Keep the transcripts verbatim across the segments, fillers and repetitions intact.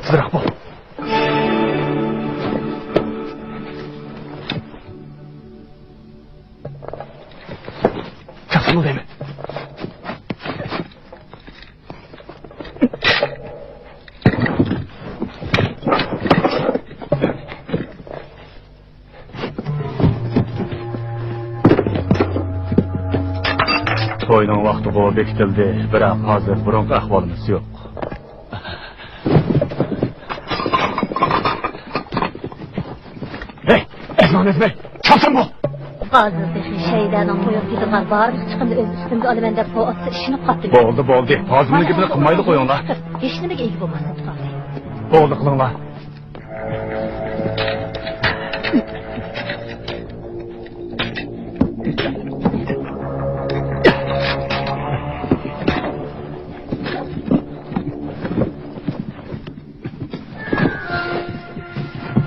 ئازراق بول. چاقسىمۇ دەيمەن. توينىڭ ۋاقتىغۇ بېكىتىلدى، بىراق ھازىر بۇرۇنقى ئەھۋالىمىز يوق. ھەي، ئەزمە، ئەزمە، چالسام بۇ! ھازىر تېخى شەيدانىڭ تويغا كېتىدىغان بارلىق چىقىمنى ئۆز ئۈستۈمگە ئالىمەن دەپ سوۋ ئاتسا ئىشىنىپ قاپتىمەن. بولدى، بولدى. ھازىر مانا گېپىنى قىلمايلى قويۇڭلار. ھېچنېمىگە ئىگە بولماستىن قالدى. بولدى، قىلىڭلار.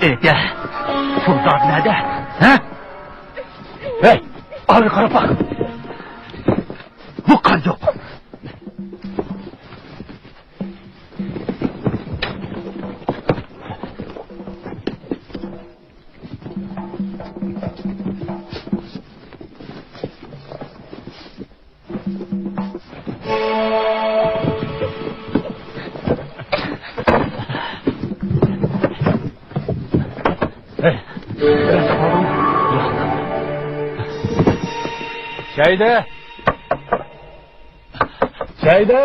ئېيتە، پۇل زادى نەدە؟ ھە؟ ھەي، ئارىغا قاراپ باق. بۇ قانداق؟ شەيدە! شەيدە!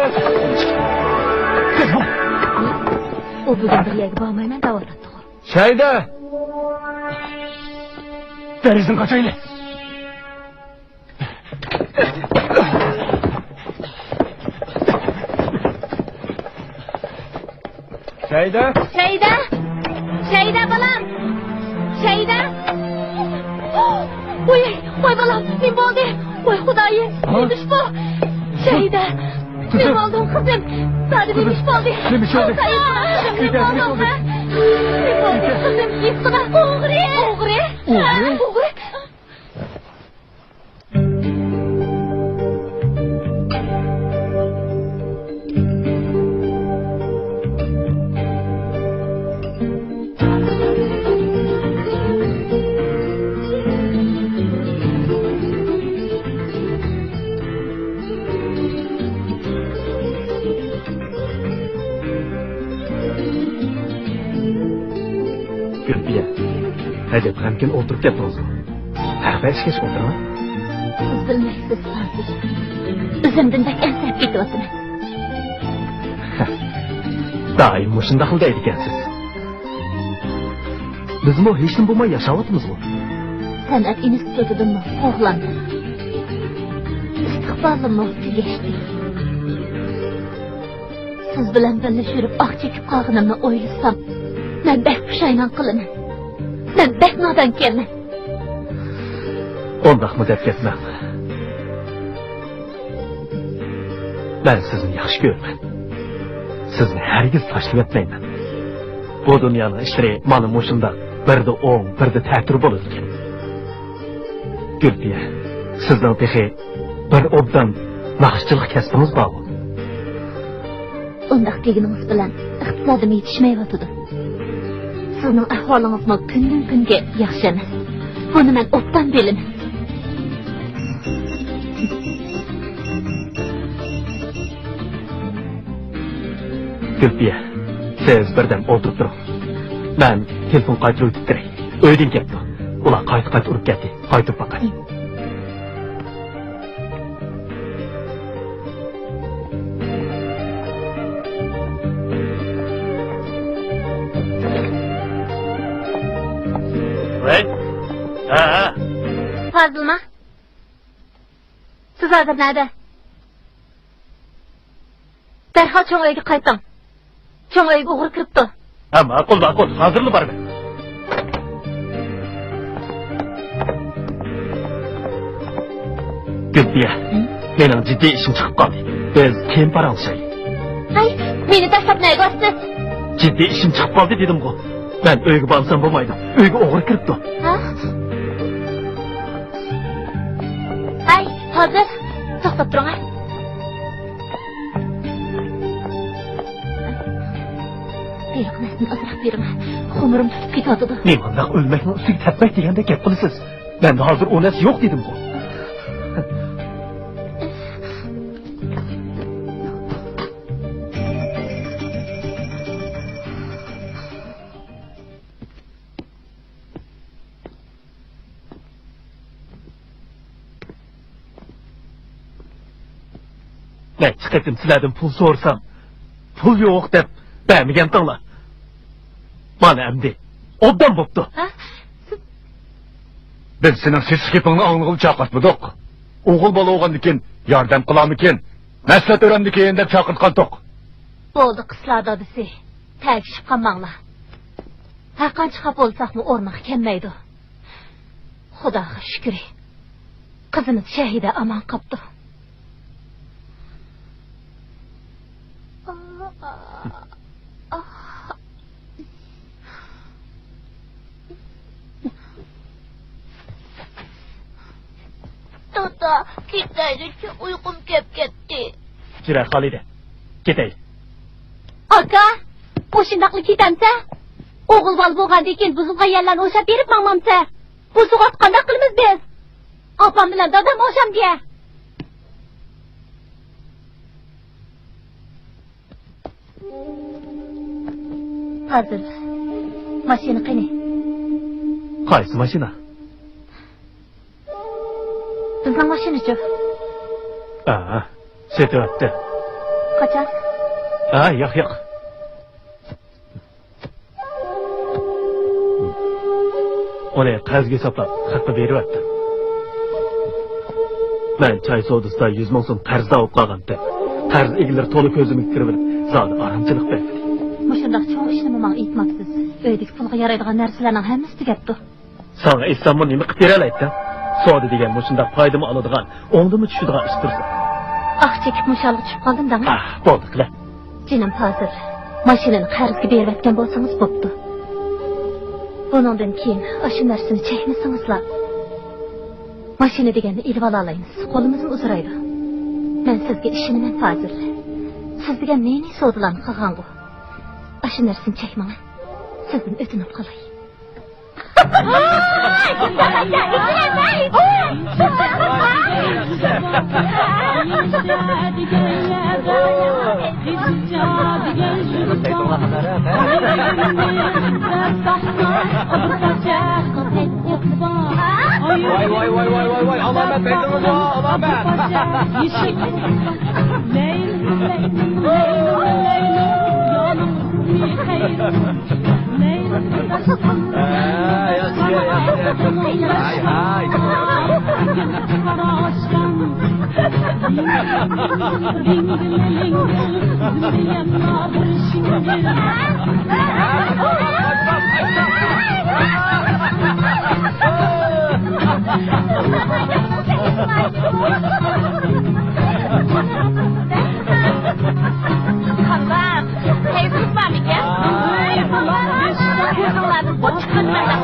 ئۇ بۈگۈن بىر يەرگە بارمايمەن دەۋاتاتتىغۇ. شەيدە! دېرىزىدىن قاچايلى! شەيدە! شەيدە! شەيدە، بالام! شەيدە! ۋوي، ۋوي، بالام، نېمە بولدى؟ ۋوي، خۇدايىم، ھە؟ نېمىش بۇ؟ شەيدە! قىزىم! نېمە بولدۇڭ، قىزىم؟ زادى نېمىش بولدى؟ نېمىش بولدى؟ خۇدايىم، قىزىم، نېمە بولدۇڭ، ھە؟ نېمە بولدى، قىزىم؟ ئېيتقىنا. ئوغرى! ئوغرى! ئوغرى! ئوغرى! گۈلپىيە، ئەجەب غەمكىن ئولتۇرۇپ كەتتىڭىزغۇ؟ ھەر بىر ئىشكەچ ئولتۇرۇڭ. سىز بىلمەيسىز، پازىل. ئۆزۈمدىن بەك ئەنسىرەپ كېتىۋاتىمەن. دائىم مۇشۇنداقلا دەيدىكەنسىز. بىزمۇ ھېچنېمە بولماي ياشاۋاتىمىزغۇ. سەنئەت ئىنستىتۇتىدىنمۇ قوغلاندىم. ئىستىقبالىممۇ تۈگەشتى. سىز بىلەن بىللە يۈرۈپ ئاھ چېكىپ قالغىنىمنى ئويلىسام، مەن بەك پۇشايمان قىلىمەن. مەن بەك نادانكەنمەن. ئۇنداقمۇ دەپ كەتمەڭ. مەن سىزنى ياخشى كۆرىمەن. سىزنى ھەرگىز تاشلىۋەتمەيمەن. بۇ دۇنيانىڭ ئىشلىرى مانا مۇشۇنداق، بىردە ئوڭ، بىردە تەتۈر بولىدىكەن. گۈلپىيە، سىزنىڭ تېخى بىر ئوبدان ناخشىچىلىق كەسپىڭىز بارغۇ؟ ئۇنداق دېگىنىڭىز بىلەن ئىقتىسادىم يېتىشمەيۋاتىدۇ. سىزنىڭ ئەھۋالىڭىزمۇ كۈندىن-كۈنگە ياخشى ئەمەس. بۇنى مەن ئوبدان بىلىمەن. گۈلپىيە، سىز بىردەم ئولتۇرۇپ تۇرۇڭ. مەن تېلېفون قايتۇرۇۋېتىپ كىرەي. ئۆيدىن كەپتۇ. ئۇلار قايتا-قايتا ئۇرۇپ كەتتى. قايتۇرۇپ باقاي. ۋەي. ھە، ھە. پازىلما. سىز ھازىر نەدە؟ دەرھال چوڭ ئۆيگە قايتىڭ. چوڭ ئۆيگە ئوغرى كىرىپتۇ. ھە، ماقۇل، ماقۇل. ھازىرلا بارىمەن. گۈلپىيە، ھە؟ مېنىڭ جىددىي ئىشىم چىقىپ قالدى. بىز كېيىن پاراڭلىشايلى. ھەي، مېنى تاشلاپ نەگە بارىسىز؟ جىددىي ئىشىم چىقىپ قالدى دېدىمغۇ. مەن ئۆيگە بارمىسام بولمايدۇ. ئۆيگە ئوغرى كىرىپتۇ. ھە؟ ھەي، ھازىر. توختاپ تۇرۇڭ، ھە. يېقىن ئەسنى ئازراق بېرىڭ. خۇمۇرۇم تۇتۇپ كېتىۋاتىدۇ. نېمانداق ئۆلمەكنىڭ ئۈستىگە تەپمەك دېگەندەك گەپ قىلىسىز؟ مەندە ھازىر ئون ئەس يوق دېدىمغۇ. نەچچە قېتىم سىلەردىن پۇل سورىسام، پۇل يوق دەپ بەرمىگەنتىڭلار. مانا ئەمدى ئوبدان بوپتۇ. ھە؟ بىز سېنىڭ سېسىق گېپىڭنى ئاڭلىغىلى چاقاتمىدۇق. ئوغۇل بالا بولغاندىكىن ياردەم قىلارمىكىن، مەسلىھەت ئۆرەمدىكىن دەپ چاقىرتقانتۇق. بولدى قىزلار دادىسى، تەگىشىپ قالماڭلار. ھەرقانچە خاپا بولساقمۇ ئورماققا كەلمەيدۇ. خۇداغا شۈكرى، قىزىمىز شەھىدە ئامان قاپتۇ. دادا، كېتەيلىچۇ، ئۇيقۇم كەپ كەتتى. جۈرە خالىدە، كېتەيلى. ئاكا، مۇشۇنداقلا كېتەمسە؟ ئوغۇل بالا بولغاندىن كېيىن بۇزۇلغان يەرلەرنى ئوشاپ بېرىپ ماڭمامسە؟ بۇزۇغاچ قانداق قىلىمىز بىز؟ ئاپام بىلەن دادام ئوشامدىيە. پازىل، ماشىنا قېنى؟ قايسى ماشىنا؟ بىزنىڭ ماشىنىچۇ؟ ھە، سېتىۋەتتى. قاچان؟ ھە، ياق، ياق. ئۇنى قەرزگە ھېسابلاپ خەققە بېرىۋەتتىم. مەن چاي سودىسىدا يۈز مىڭ سوم قەرزدار بولۇپ قالغانتىم. قەرز ئىگىلىرى تولا كۆزۈمگە كىرىۋېلىپ، زادى ئارامچىلىق بەرمىدى. مۇشۇنداق چوڭ ئىشنىمۇ ماڭا ئېيتماپسىز. ئۆيدىكى پۇلغا يارايدىغان نەرسىلەرنىڭ ھەممىسى تۈگەپتۇ. ساڭا ئېيتساممۇ نېمە قىلىپ بېرەلەيتتىڭ؟ سودا دېگەن مۇشۇنداق پايدىمۇ ئالىدىغان، ئوڭدىمۇ چۈشىدىغان ئىش تۇرسا. ئاھ چېكىپ مۇشۇ ھالغا چۈشۈپ قالدىم دەڭ. ئاھ، بولدى قىلە. جېنىم پازىل، ماشىنىنى قەرزگە بېرىۋەتكەن بولسىڭىز بوپتۇ. بۇنىڭدىن كېيىن ئاشۇ نەرسىنى چەكمىسىڭىزلا، ماشىنا دېگەننى ئېلىۋالالايمىز، قولىمىزمۇ ئۇزىرايدۇ. مەن سىزگە ئىشىنىمەن پازىل. سىز دېگەن نى-نى سودىلارنى قىلغانغۇ. ئاشۇ نەرسىنى چەكمەڭ. سىزدىن ئۆتۈنۈپ قالاي. ۋاي، ۋاي، ۋاي، ۋاي، ۋاي، ۋاي، ئالامەت ئېيتىڭىز، ئالامەت. ھەي، ھەي. قانداق؟ كەيپىڭىز بارمىكەن؟ ۋاي، بالام، كۆزۈڭلاردىن ئوت چىققان مەندەك.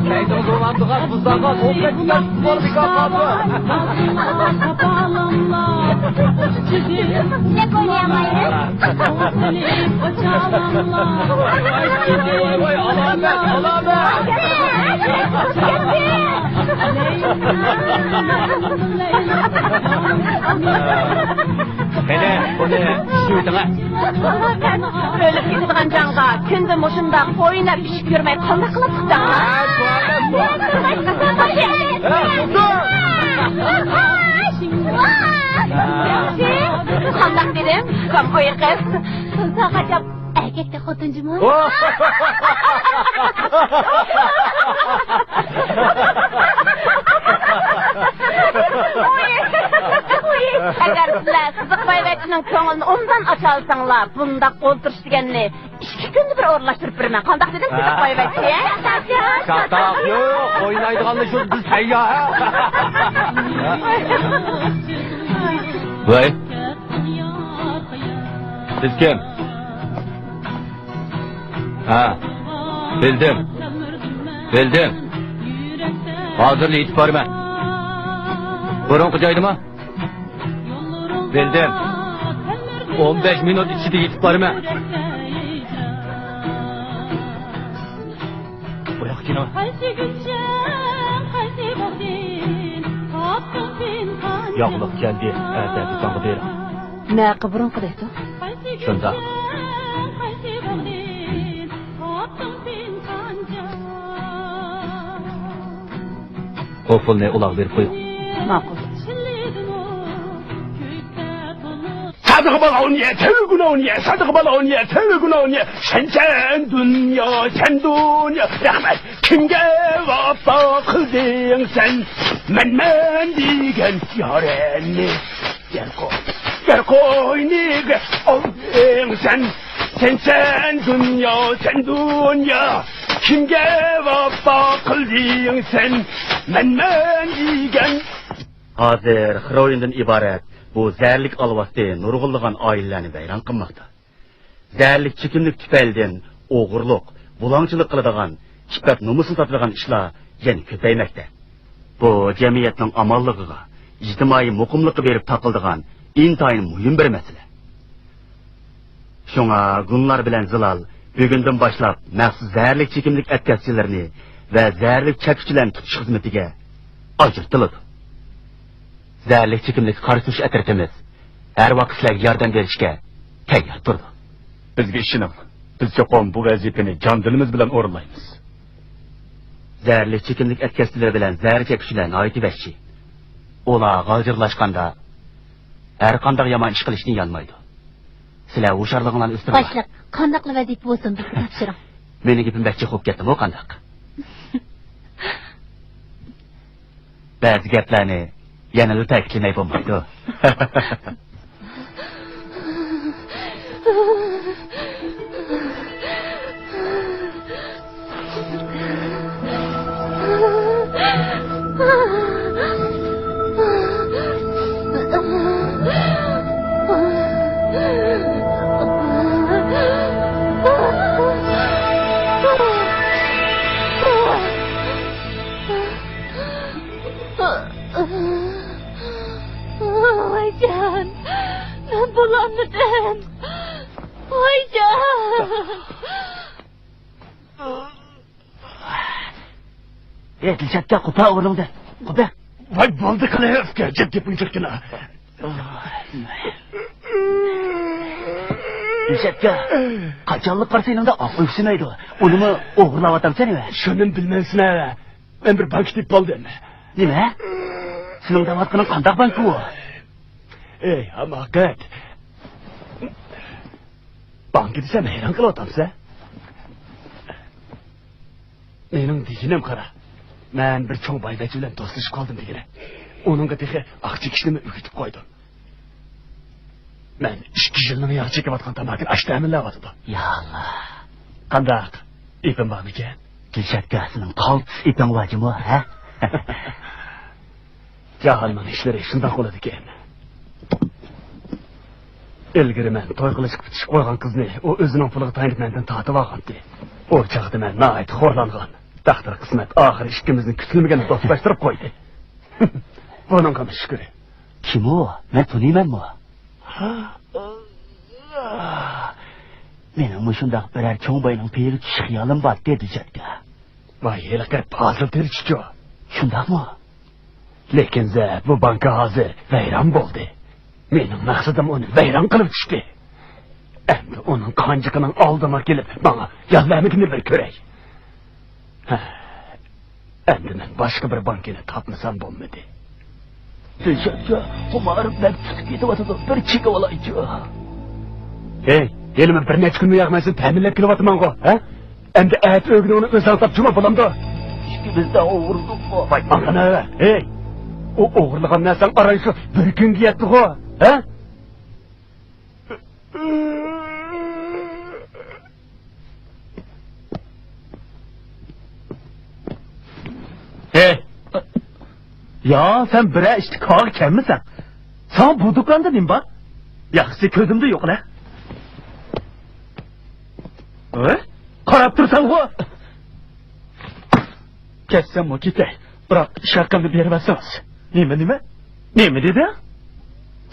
كەيپىڭىز بولمامدىغان بۇزداغا سوۋغات بىكار قالدى. ئىشلەپ ئوينىيالمايمىز. ۋاي، ئالامەت، ئالامەت. قېنى، بۇنى چۈشۈرۈۋېتىڭە. ئۆلۈپ كېتىدىغان جانغا كۈندە مۇشۇنداق ئويناپ ئىچىپ يۈرمەي قانداق قىلىپ چىقتىڭ؟ قانداق دېدىم؟ ئۇكام ئوي قىز. تۇرسا قاچاپ ئەركەكتە خوتۇن جۇمۇ. ئەگەر سىلەر سىزىق بايۋەچچىنىڭ كۆڭلىنى ئوبدان ئاچالىساڭلار، بۇنداق ئولتۇرۇش دېگەننى ئىككى كۈندە بىر ئورۇنلاشتۇرۇپ بېرىمەن. قانداق دېدىم، سىزىق بايۋەچچى؟ چاتاق يوق، ئوينايدىغاندا شۇ بىز تەييار. ۋاي. سىز كىم؟ ھە، بىلدىم. بىلدىم. ھازىرلا يېتىپ بارىمەن. بۇرۇنقى جايدىمۇ؟ بىلدىم. ئون بەش مىنۇت ئىچىدە يېتىپ بارىمەن. قايسى گۈلچە، قايسى باغدىن تاپتىڭ پىنھانچە؟ ياغلىق كەلدى، ئەتە دۇكانغا بېرىڭ. نەقە بۇرۇنقىدەكتۇ. شۇنداق. قايسى باغدىن تاپتىڭ پىنھانچە؟ بۇ پۇلنى ئۇلارغا بېرىپ قويۇڭ. ماقۇل. سادىق بالغۇنى، تۆگۈنۈنى، سادىق بالغۇنى، تۆگۈنۈنى، سەنسەن دۇنيا، سەن دۇنيا، رەھمەت. كىمگە ۋاپا قىلدىڭ سەن؟ مەن، مەن دېگەن يارەننى. يەر قوي، يەر قوينىگە ئالدىڭ سەن. سەنسەن دۇنيا، سەن دۇنيا. كىمگە ۋاپا قىلدىڭ سەن؟ مەن، مەن دېگەن. ھازىر خىروئىندىن ئىبارەت بۇ زەھەرلىك ئالۋاستى نۇرغۇنلىغان ئائىلىلەرنى ۋەيران قىلماقتا. زەھەرلىك چېكىملىك تۈپەيلىدىن ئوغرىلىق، بۇلاڭچىلىق قىلىدىغان، ئىپپەت-نومۇسنى ساتىدىغان ئىشلار يەنە كۆپەيمەكتە. بۇ جەمئىيەتنىڭ ئامانلىقىغا، ئىجتىمائىي مۇقىملىققا بېرىپ تاقىلىدىغان ئىنتايىن مۇھىم بىر مەسىلە. شۇڭا گۇنلار بىلەن زىلال بۈگۈندىن باشلاپ مەخسۇس زەھەرلىك چېكىملىك ئەتكەسچىلىرىنى ۋە زەھەرلىك چەككۈچىلەرنى تۇتۇش خىزمىتىگە ئاجرىتىلىدۇ. زەھەرلىك چېكىملىككە قارشى تۇرۇش ئەترىتىمىز ھەر ۋاقىت سىلەرگە ياردەم بېرىشكە تەييار تۇرىدۇ. بىزگە ئىشىنىڭ، بىز چوقۇم بۇ ۋەزىپىنى جان-دىلىمىز بىلەن ئورۇنلايمىز. زەھەرلىك چېكىملىك ئەتكەسچىلىرى بىلەن زەھەر چەككۈچىلەر ناھايىتى ۋەھشىي. ئۇلار غالجىرلاشقاندا ھەرقانداق يامان ئىش قىلىشتىن يانمايدۇ. سىلەر ھوشيارلىقىڭلارنى ئۆستۈرۈڭلار. باشلىق، قانداقلا ۋەزىپە بولسۇن، بىزگە تاپشۇرۇڭ. مېنىڭ گېپىم بەك جىق بولۇپ كەتتىمۇ قانداق؟ بەزى گەپلەرنى يەنىلا تەكىتلىمەي بولمايدۇ. ۋايجان، مەن بولالمىدىم. ۋايجان. ئەي، دىلشاتكا، قوپار ئورنۇڭدىن. قوپار. ۋاي، بولدى قىلىپ، جىق گېپىڭ جىقكىنا. دىلشاتكا، قاچانلىق قارىسا يېنىڭدا ئاق ئۆكسۈمەيدۇ. ئۇنىمۇ ئوغرىلاۋاتامسەن ھە؟ شۇنىمۇ بىلمەمسىنە؟ مەن بىر بانكا تېپىپ ئالدىم. نېمە؟ سېنىڭ دەۋاتقىنىڭ قانداق بانكا ئۇ؟ ئەي، ھاماقەت. بانكا دېسەم ھەيران قېلىۋاتامسەن؟ مېنىڭ دېگىنىم قارا. مەن بىر چوڭ بايۋەچچە بىلەن دوستلىشىپ قالدىم دېگىنە. ئۇنىڭغا تېخى ئاق چېكىشنىمۇ ئۆگىتىپ قويدۇم. مەن ئىككى يىلنىڭ ياغ چېكىۋاتقان تاماكىنى ئاشۇ تەمىنلەۋاتىدۇ. يا ئاللا. قانداق؟ ئېپىم بارمىكەن؟ دىلشاتكا، سېنىڭ قالتىس ئېپىڭ بار جۇمۇ، ھە؟ جاھاننىڭ ئىشلىرى شۇنداق بولىدىكەن. ئىلگىرى مەن توي قىلىشقا پۈتۈشۈپ قويغان قىزنى ئۇ ئۆزىنىڭ پۇلىغا تايىنىپ مەندىن تارتىۋالغانتى. ئۇ چاغدا مەن ناھايىتى خورلانغان. تەقدىر قىسمەت ئاخىرى ئىككىمىزنى كۈتۈلمىگەندە دوستلاشتۇرۇپ قويدى. بۇنىڭغىمۇ شۈكرى. كىم ئۇ؟ مەن تونۇيمەنمۇ؟ مېنىڭمۇ شۇنداق بىرەر چوڭ باينىڭ پېيىگە چۈشۈش خىيالىم بارتى، دىلشاتكا. ۋاي، ھېلىقى پازىل تېرىچىچۇ؟ شۇنداقمۇ؟ لېكىن زە، بۇ بانكا ھازىر ۋەيران بولدى. مېنىڭ مەقسىتىم ئۇنى ۋەيران قىلىۋېتىشتى. ئەمدى ئۇنىڭ قانجىقىنىڭ ئالدىما كېلىپ، ماڭا يان بەرمىكىنى بىر كۆرەي. ھە، ئەمدى مەن باشقا بىر بانكىنى تاپمىسام بولمىدى. دىلشاتكا، خۇمارىم بەك تۇتۇپ كېتىۋاتىدۇ، بىر چېكىۋالايچۇ. ھېي، ھېلىمۇ بىر نەچچە كۈنمۇ ياغمايسەن، تەمىنلەپ كېلىۋاتىمەنغۇ، ھە؟ ئەمدى ئەتە ئۆگىنىڭنى ئۆزۈڭ تاپچۇما بولامدۇ؟ ئىككىمىز دە ئوغرىلىق. ۋاي، ئاڭلا، ھەي! ئۇ ئوغرىلىغان نەرسەڭ ئاران شۇ بىر كۈنگە يەتتىغۇ، ھە؟ ھەي! يا، سەن بىرەر ئىشتا كارغا كەلمىسەڭ. ساڭا بۇ دۇكاندا نېمە بار؟ ياخشىسى كۆزۈمدە يوقلا. ھە؟ قاراپ تۇرساڭغۇ. كەتسەممۇ كېتەي، بىراق ئىش ھەققىمنى بېرىۋەرسىڭىز. نېمە، نېمە؟ نېمە دېدىڭ؟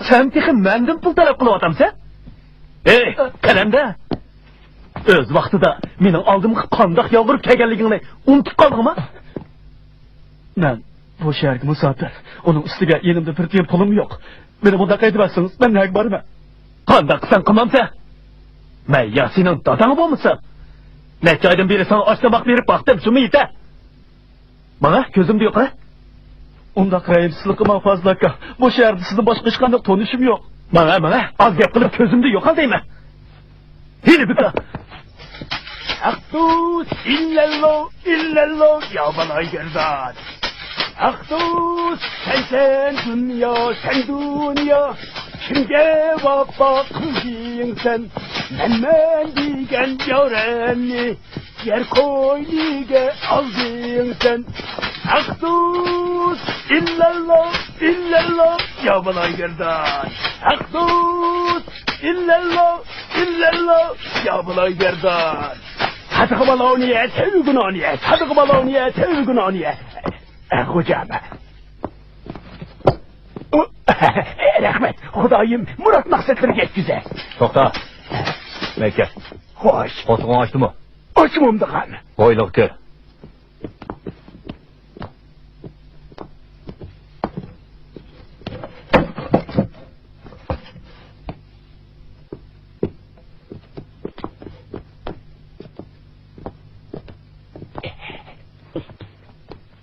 سەن تېخى مەندىن پۇل تەلەپ قىلىۋاتامسەن؟ ھەي، قەلەندەر! ئۆز ۋاقتىدا مېنىڭ ئالدىمغا قانداق يالۋۇرۇپ كەلگەنلىكىڭنى ئۇنتۇپ قالدىڭمۇ؟ مەن بۇ شەھەرگە مۇساپىر. ئۇنىڭ ئۈستىگە يېنىمدا بىر تىيىن پۇلۇم يوق. مېنى بۇنداق ھەيدىۋەتسىڭىز، مەن نەگە بارىمەن؟ قانداق قىلساڭ قىلمامسەن؟ مەن يا سېنىڭ داداڭ بولمىسام؟ نەچچە ئايدىن بېرى ساڭا ئاش-تاماق بېرىپ باقتىم، شۇمۇ يېتە. ماڭا كۆزۈمدە يوق، ھە؟ ئۇنداق رەھىمسىزلىك قىلماڭ، پازىل ئاكا. بۇ شەھەردە سىزدىن باشقا ھېچقانداق تونۇشۇم يوق. ماڭا، ماڭا، ئاز گەپ قىلىپ كۆزۈمدە يوقال دەيمەن. ھېلى بىتا. ئاقتۇز، ئىللەللو، ئىللەللو، يا بالاي گەردان. ئاقتۇز، سەنسەن دۇنيا، سەن دۇنيا. كىمگە ۋاپا قىلدىڭ سەن؟ مەنمەن دېگەن يارەننى يەر كويلىگە ئالدىڭ سەن. ئاقتۇز، ئىللەللو، ئىللەللو، يا بالاي گەردان. ئاقتۇز، ئىللەللو، ئىللەللو، يا بالاي گەردان. سادىقى بالاۋنى يە، سەۋگۈنانى يە، سادىقى بالاۋنى يە، سەۋگۈنانى يە. ئە، خوجام. ئۇ، رەھمەت، خۇدايىم مۇراد مەقسەتلىرىگە يەتكۈزە. توختا. مەككە. خوش. قوتۇقۇڭ ئاچتىمۇ؟ ئاچمامدىغان. ھويلىغا كىر.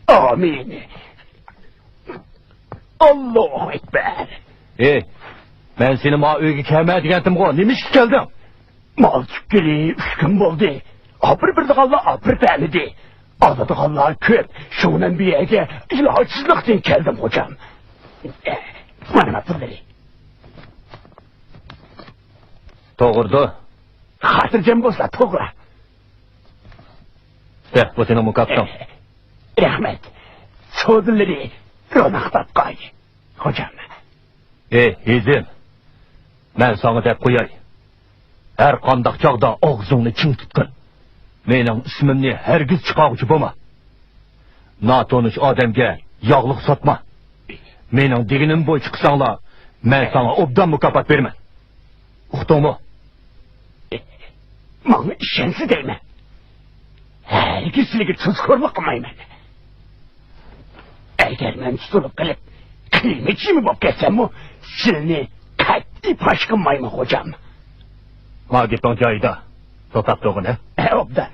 ئامىن. ئاللاھۇ ئەكبەر. ئېي، مەن سېنى ما ئۆيگە كەلمە دېگەنتىمغۇ، نېمە ئىشقا كەلدىڭ؟ مال چىققىلى ئۈچ كۈن بولدى. ئاپىرىپ بېرىدىغانلار ئاپىرىپ بەرمىدى. ئالىدىغانلار كۆپ، شۇڭا مەن بۇ يەرگە ئىلاجسىزلىقتىن كەلدىم، خوجام. مانا ما پۇللىرى. توغرىدۇ. خاتىرجەم بولسا توغرا. دە، بۇ سېنىڭ مۇكاپاتىڭ. رەھمەت. سودىلىرى روناق تاپقاي، خوجام. ئېي، ھېزىم، مەن ساڭا دەپ قوياي. ھەر قانداق چاغدا ئاغزىڭنى چىڭ تۇتقىن. مېنىڭ ئىسمىمنى ھەرگىز چىقارغۇچى بولما. ناتونۇش ئادەمگە ياغلىق ساتما. مېنىڭ دېگىنىم بويىچە قىلساڭلار، مەن ساڭا ئوبدان مۇكاپات بېرىمەن. ئۇقتۇڭمۇ؟ ماڭا ئىشەنسە دەيمەن. ھەرگىز سىلىگە تۇزكورلۇق قىلمايمەن. ئەگەر مەن تۇتۇلۇپ قېلىپ، قىيما-چىيما بولۇپ كەتسەممۇ، سىلىنى قەتئىي پاش قىلمايمەن، خوجام. ما گېپىڭ جايىدا. توختاپ تۇرغىن، ھە؟ ئوبدان.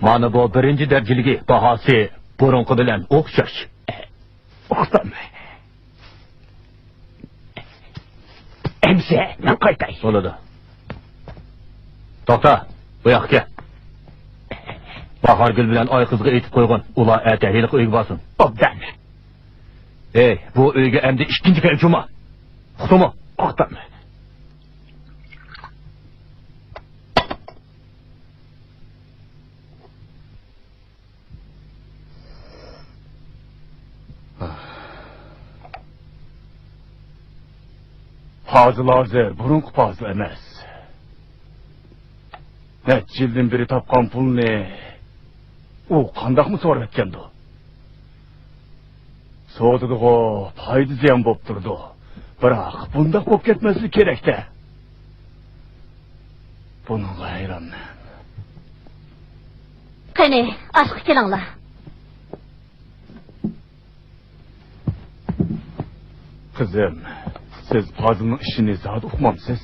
مانا بۇ بىرىنچى دەرىجىلىكى، باھاسى بۇرۇنقى بىلەن ئوخشاش. ئۇقتۇم. ئەمسە مەن قايتاي. بولىدۇ. توختا، بۇ ياققا كەل. باھارگۈل بىلەن ئايقىزغا ئېيتىپ قويغىن، ئۇلار ئەتە ھېلىقى ئۆيگە بارسۇن. ئوبدان. ھەي، بۇ ئۆيگە ئەمدى ئىككىنچى كەلچۇما. ئۇقتۇڭمۇ؟ ئۇقتۇم. پازىل ھازىر بۇرۇنقى پازىل ئەمەس. نەچچە يىلدىن بېرى تاپقان پۇلنى ئۇ قانداقمۇ سورىۋەتكەندۇ؟ سودىدىغۇ پايدا زىيان بوپ تۇرىدۇ. بىراق بۇنداق بوپ كەتمەسلىكى كېرەك-دە. بۇنىڭغا ھەيرانمەن. قېنى، ئاشقا كېلىڭلار. قىزىم، سىز پازىلنىڭ ئىشىنى زادى ئۇقمامسىز؟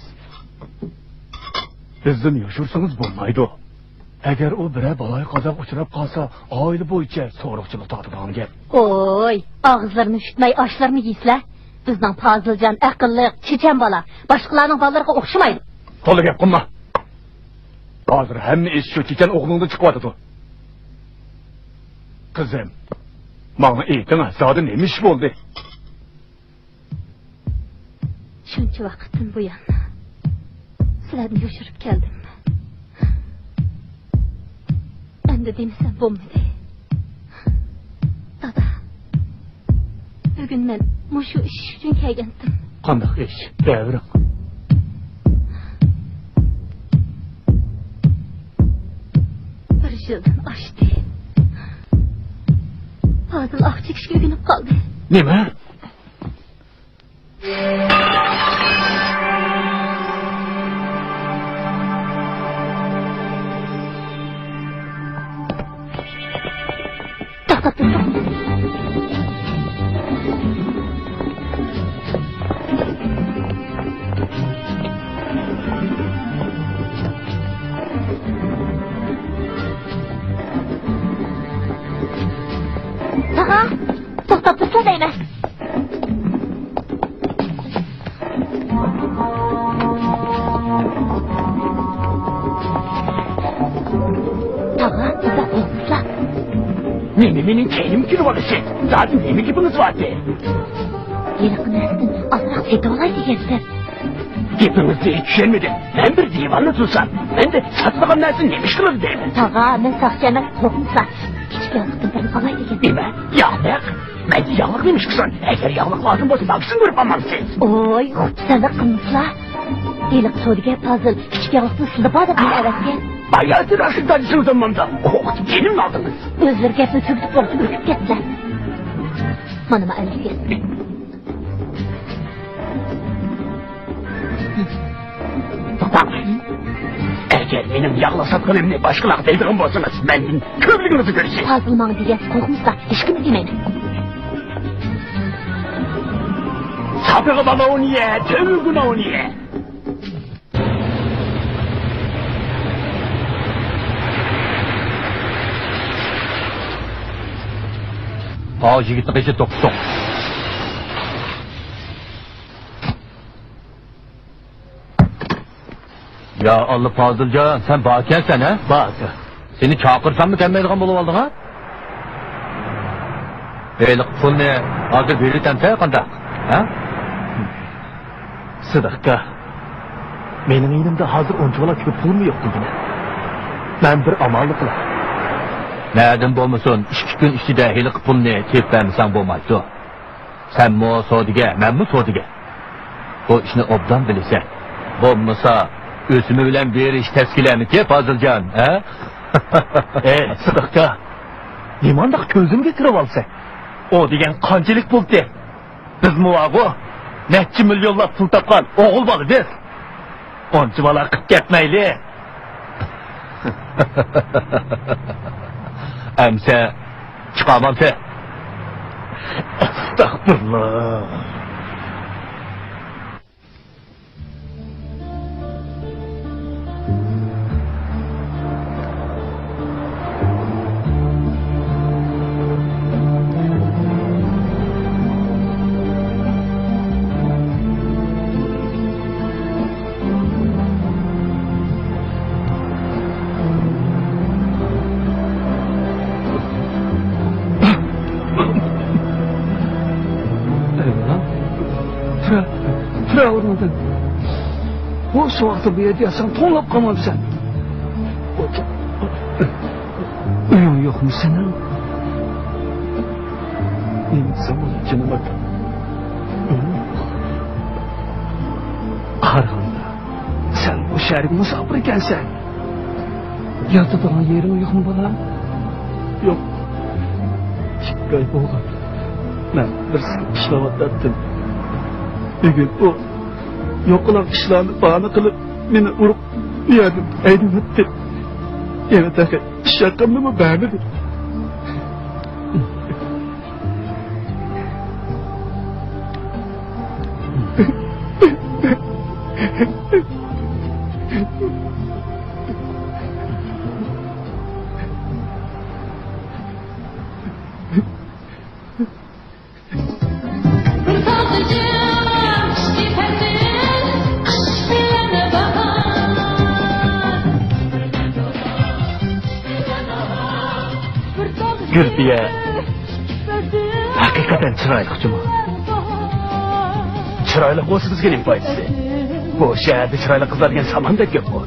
بىزدىن يوشۇرسىڭىز بولمايدۇ. ئەگەر ئۇ بىرەر بالايىقازاغا ئۇچراپ قالسا، ئائىلە بويىچە سورۇقچىلىق تارتىدىغان گەپ. ۋوي، ئاغزىلىرىنى ئۈشۈتمەي ئاشلىرىنى يېسىلە. بىزنىڭ پازىلجان ئەقىللىق، چېچەن بالا، باشقىلارنىڭ بالىلىرىغا ئوخشىمايدۇ. تولا گەپ قىلما. ھازىر ھەممە ئىش شۇ چېچەن ئوغلۇڭدىن چىقىۋاتىدۇ. قىزىم، ماڭا ئېيتىڭ، زادى نېمە ئىش بولدى؟ شۇنچە ۋاقىتتىن بۇيان سىلەردىن يوشۇرۇپ كەلدىم. ئەمدى دېمىسەم بولمىدى. دادا، بۈگۈن مەن مۇشۇ ئىش ئۈچۈن كەلگەنتىم. قانداق ئىش؟ دەۋرىڭ. بىر يىل يىلدىن ئاشتى. پازىل ئاق چېكىشكە ئۆگىنىپ قالدى. نېمە؟ توختاپ تۇرسۇن. تاغا، توختاپ تۇرسۇن دەيمەن. تاغا، بىزدە قورقۇپلا. نېمە مېنىڭ كەينىمگە كېلىۋالىسىز؟ زادى نېمە گېپىڭىز بار ئىدى؟ ھېلىقى نەرسىدىن ئازراق سېتىۋالاي دېگەنتىم. گېپىڭىزنى چۈشەنمىدىم. مەن بىر دىۋانە تۇرسام، مەندە ساتىدىغان نەرسە نېمە ئىش قىلىدۇ دەيمەن. تاغا، مەن ساقچى ئەمەس، قورقمىسا، كىچىك ياغلىقتىن بىرنى ئالاي دېگەن. نېمە؟ ياغلىق؟ مەندە ياغلىق نېمە ئىش قىلسۇن؟ ئەگەر ياغلىق لازىم بولسا، ماڭا كۆرۈپ ئالمامسىز؟ ئوي، خۇپسەنلىك قىلمىسىلا. ھېلىقى سودىگەر پازىل كىچىك ياغلىقتىن سىزدا بار دەپ مېنى ئەۋەتكەن. باياتىن ئاشۇ دادىسىڭىزدىن ماڭدىم. قورقۇپ جېنىمنى ئالدىڭىز. ئۆزلىرى گەپنى تۈگىتىپ بولۇپ ئۆلۈپ كەتتىلە. مانا ما ئەمدى. توختاڭ. ئەگەر مېنىڭ ياغلىق ساتقىنىمنى باشقىلارغا دەيدىغان بولسىڭىز، مەندىن كۆپلۈكىڭىزنى كۆرىسىز. پازىل ماڭا دېگەن، قورقمىسا، ھېچكىمگە دېمەيمەن. ساپىغا بالا ئون يە، تۆمۈرگۈن ئون يە. ئاۋۇ يىگىتنىڭ قېشى توقسۇق. يا ئاللا، پازىلجان، سەن باركەنسەن، ھە؟ بار ئاكا. سېنى چاقىرساممۇ كەلمەيدىغان بولۇۋالدىڭ، ھە؟ ھېلىقى پۇلنى ھازىر بېرىۋېتەمسەن قانداق، ھە؟ سىدىق ئاكا، مېنىڭ يېنىمدا ھازىر ئۇنچىۋالا كۆپ پۇلمۇ يوق بىلگىنە. مەن بىر ئاماللىق قىلاي. نەدىن بولمىسۇن، ئىككى كۈن ئىچىدە ھېلىقى پۇلنى تېپىپ بەرمىسەڭ بولمايدۇ. سەنمۇ سودىگەر، مەنمۇ سودىگەر. بۇ ئىشنى ئوبدان بىلىسەن. بولمىسا، ئۆسۈمى بىلەن بېرىش تەسكىلەمىكى، پازىلجان، ھە؟ ئەي، سىدىق ئاكا، نېمانداق كۆزۈمگە كىرىۋالىسەن؟ ئۇ دېگەن قانچىلىك پۇل تېخى؟ بىزمۇ بارغۇ، نەچچە مىليونلاپ پۇل تاپقان ئوغۇل بالا بىز. ئۇنچىۋالا قىپ كەتمەيلى. ئەمسە چىقامامسە؟ ئەستەغپۇرۇللا. ئەيۋاللا. تۇرە، تۇرە ئورنۇڭدىن. بۇ سوغۇقتا بۇ يەردە ياتساڭ توڭلاپ قالمامسەن؟ ئۆيۈڭ يوقمۇ سېنىڭ؟ نېمە دېسەم بولىدۇ جېنىم ئاكا؟ ئۆيۈم يوق. قارىغاندا سەن بۇ شەھەرگە مۇساپىر ئىكەنسەن. ياتىدىغان يېرىڭ يوقمۇ بالام؟ يوق. ئىككى ئاي بولغان. مەن بىر سىر ئىشلەۋاتاتتىم. بۈگۈن ئۇ يوقىلاڭ ئىشلارنى باھانە قىلىپ، مېنى ئۇرۇپ، بۇ يەردىن ھەيدىۋەتتى. يەنە تېخى ئىش ھەققىمنىمۇ بەرمىدى. گۈلپىيە ھەقىقەتەن چىرايلىق جۇمۇ. چىرايلىق بولسا بىزگە نېمە پايدىسى؟ بۇ شەھەردە چىرايلىق قىزلار دېگەن ساماندەك گەپقۇ.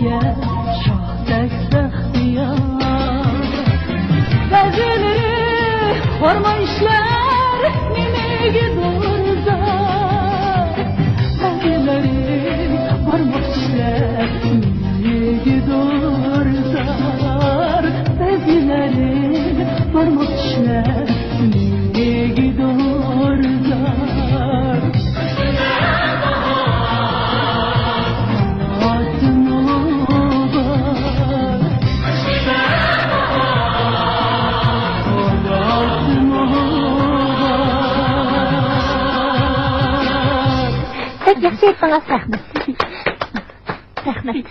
شاھدەك بەختىيار. بەزىلىرى بارماق ئىشلار نېمىگىدۇر زار. بەزىلىرى بارماق ئىشلار نېمىگىدۇر زار. بەزىلىرى بارماق ئىشلار نېمىگىدۇر زار. بەك ياخشى ئېيتتىڭىز، رەھمەت. رەھمەت.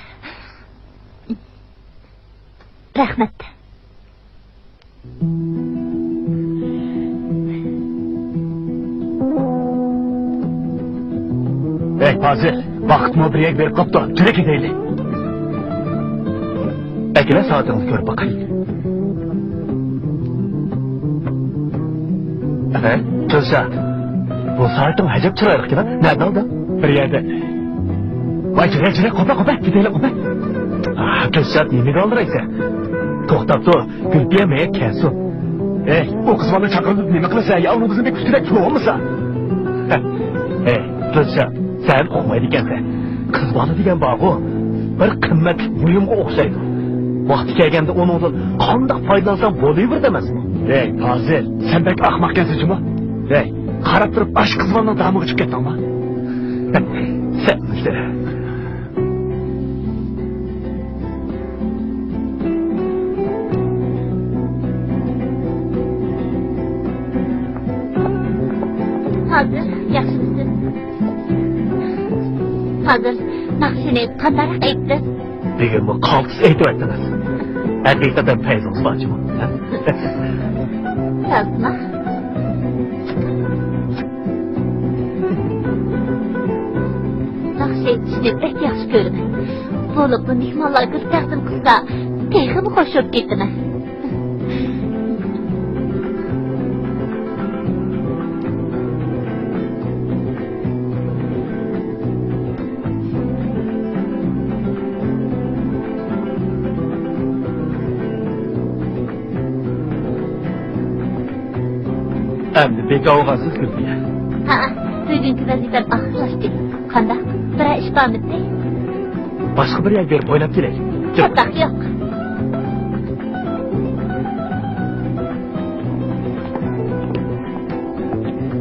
رەھمەت. ھەي، پازىل، ۋاقىتمۇ بىر يەرگە بېرىپ قاپتۇ، تۈرە كېتەيلى. ئەكېلە سائىتىڭنى كۆرۈپ باقاي. ھە، تۈرسە، بۇ سائىتىڭ ئەجەب چىرايلىق ئىكەن، نەدىن ئالدىڭ؟ بىر يەردىن. ۋاي، جۈرە، جۈرە، قوپە، قوپە، كېتەيلى، قوپە. ئاھ، تۈرسە، نېمىگە ئالدىرايسەن؟ توختاپ تۇر، گۈلپىيە مەيەر كەلسۇن. ھەي، ئۇ قىز بالىنى چاقىرىپ نېمە قىلىسەن؟ يا ئۇنىڭ بىزنى بىر كۈتكۈدەك تۇرۇۋالمىسا. ھەي، تۈرسە، سەن ئۇقمايدىكەنسەن. قىز بالا دېگەن بارغۇ، بىر قىممەتلىك بۇيۇمغا ئوخشايدۇ. ۋاقتى كەلگەندە ئۇنىڭدىن قانداق پايدىلانساڭ بولۇۋېرىدۇ ئەمەسمۇ؟ ھەي، پازىل، سەن بەك ئاخماق ئىكەنسەن جۇمۇ. ھەي، قاراپ تۇرۇپ ئاشۇ قىز بالىنىڭ دامىغا چىقىپ كەتتىڭمۇ؟ سەن بىلسە. پازىل، ياخشىمۇسىز؟ پازىل، ناخشىنى قانداقراق ئېيتتىم؟ بۈگۈنمۇ قالتىس ئېيتىۋەتتىڭىز. ھەقىقەتەن پەيزىڭىز بار جۇمۇ. سازما. ناخشا ئېيتىشنى بەك ياخشى كۆرىمەن. بولۇپمۇ مېھمانلار گۈل تەقدىم قىلسا، تېخىمۇ خۇش بولۇپ كېتىمەن. ئەمدى بىكار بولغانسىز، گۈلپىيە. ھەئە، بۈگۈنكى ۋەزىپەم ئاخىرلاشتى. قانداق؟ بىرەر ئىش بارمىدى؟ باشقا بىر يەرگە بېرىپ ئويناپ كېلەي. چاتاق يوق.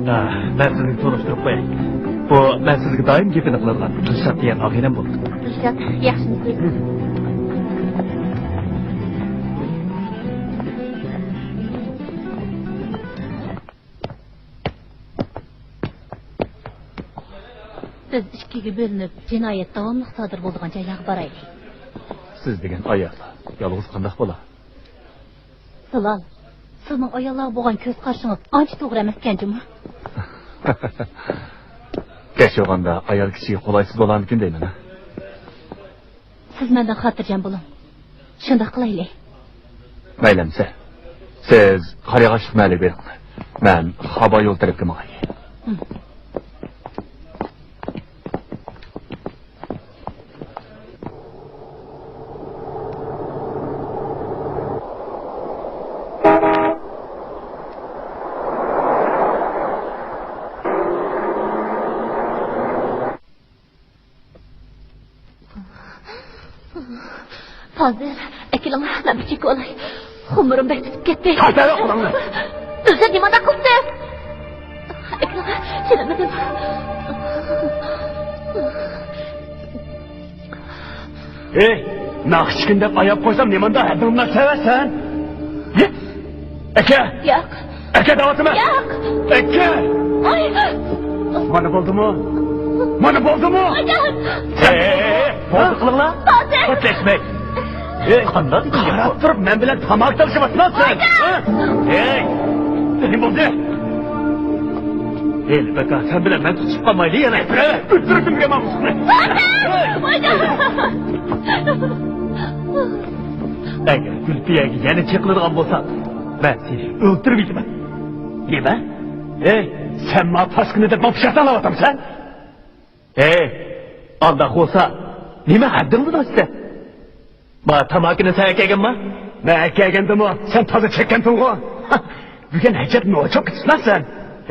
ئاھ، مەن سىزنى تونۇشتۇرۇپ قوياي. بۇ مەن سىزگە دائىم گېپىنى قىلىدىغان دىلشات دېگەن ئاغىنەم بولىدۇ. دىلشات، ياخشىمۇسىز؟ بىز ئىككىگە بۆلۈنۈپ، جىنايەت داۋاملىق سادىر بولىدىغان جايلارغا بارايلى. سىز دېگەن ئايال يالغۇز قانداق بولا؟ زۇلال، سىزنىڭ ئاياللارغا بولغان كۆز قارىشىڭىز ئانچە توغرا ئەمەسكەن جۇمۇ. كەچ بولغاندا ئايال كىشىگە قولايسىز بولامىكىن دەيمەن، ھە؟ سىز مەندىن خاتىرجەم بولۇڭ. شۇنداق قىلايلى. مەيلى ئەمىسە. سىز قارىياغاچلىق مەھەللىگە بېرىڭ. مەن خابا يول تەرەپكە ماڭاي. پازىل، ئەكېلىڭ، مەن بىر چېكىۋالاي. خۇمۇرۇم بەك تۈتۈپ كەتتى. تارتىۋەر قولۇڭنى. ئۆزى نېمانداق قىلدى؟ ئەكېلىڭ، چىدىمىدىم. ھېي، ناخشىچىكىن دەپ ئاياپ قويسام، نېمانداق ھەددىڭدىن ئاشىسەن؟ ئەكە! ياق. ئەكە دەۋاتىمەن! ياق! ئەكە! ئاي! مانا بولدىمۇ؟ مانا بولدىمۇ؟ ئاجان! ھەي، ھەي، ھەي، بولدى قىلىڭلار! پازىل! ئۆتلەشمەي! ھەي، قانداق قاراپ تۇرۇپ مەن بىلەن تاماكا تارقىتىۋاتىسەن سەن؟ ھە؟ ھەي! نېمە بولدى؟ ھېلى بەكار سەن بىلەن مەن تۇتۇشۇپ قالمايلى يەنە. ئۆلتۈرۈپ كىمگە ماڭمىسۇن؟ ئەگەر گۈلپىيەگە يەنە چېقىلىدىغان بولساڭ، مەن سېنى ئۆلتۈرۈپ يېتىمەن. نېمە؟ ھەي، سەن ماڭا پاسكىنا دەپ ماڭا پىچاق تاڭلاۋاتامسەن؟ ھەي، ئانداق بولسا، نېمە ھەددىڭدىن ئاشتى؟ ما تاماكىنى سەن ئەكەلگەنما؟ مەن ئەكەلگەندىمۇ، سەن تازا چەككەنتىڭغۇ. بۈگۈن ھەجەت نوچاپ كېتىسىلەر سەن.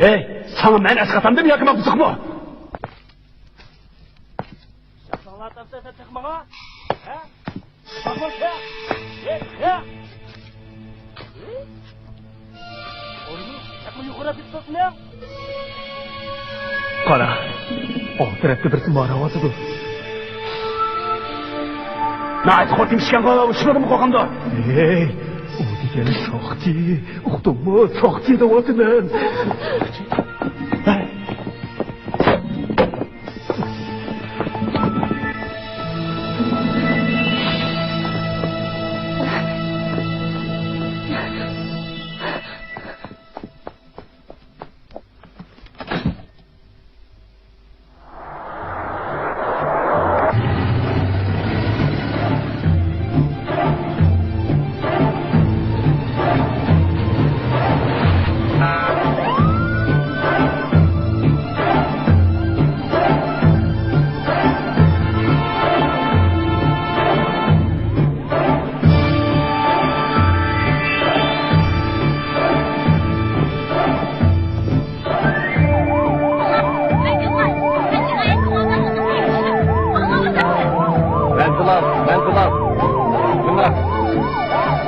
ھەي، ساڭا مەن ئەسقاتامدىم ياكى ما بۇزۇقمۇ؟ شاپساڭلار تاپسا سەن تېخى ماڭا؟ ھە؟ قارا، ئۇ تەرەپتە بىرسى ماراۋاتىدۇ. ناھايىتى قورقۇنچ ئىكەنغۇ، ئۇششۇقىدىمۇ قورقامدۇ؟ ھەي، ئۇ دېگەن ساقچى، ئۇقتۇڭمۇ؟ ساقچى دەۋاتىمەن. مەن بىلال، مەن بىلال. مانا،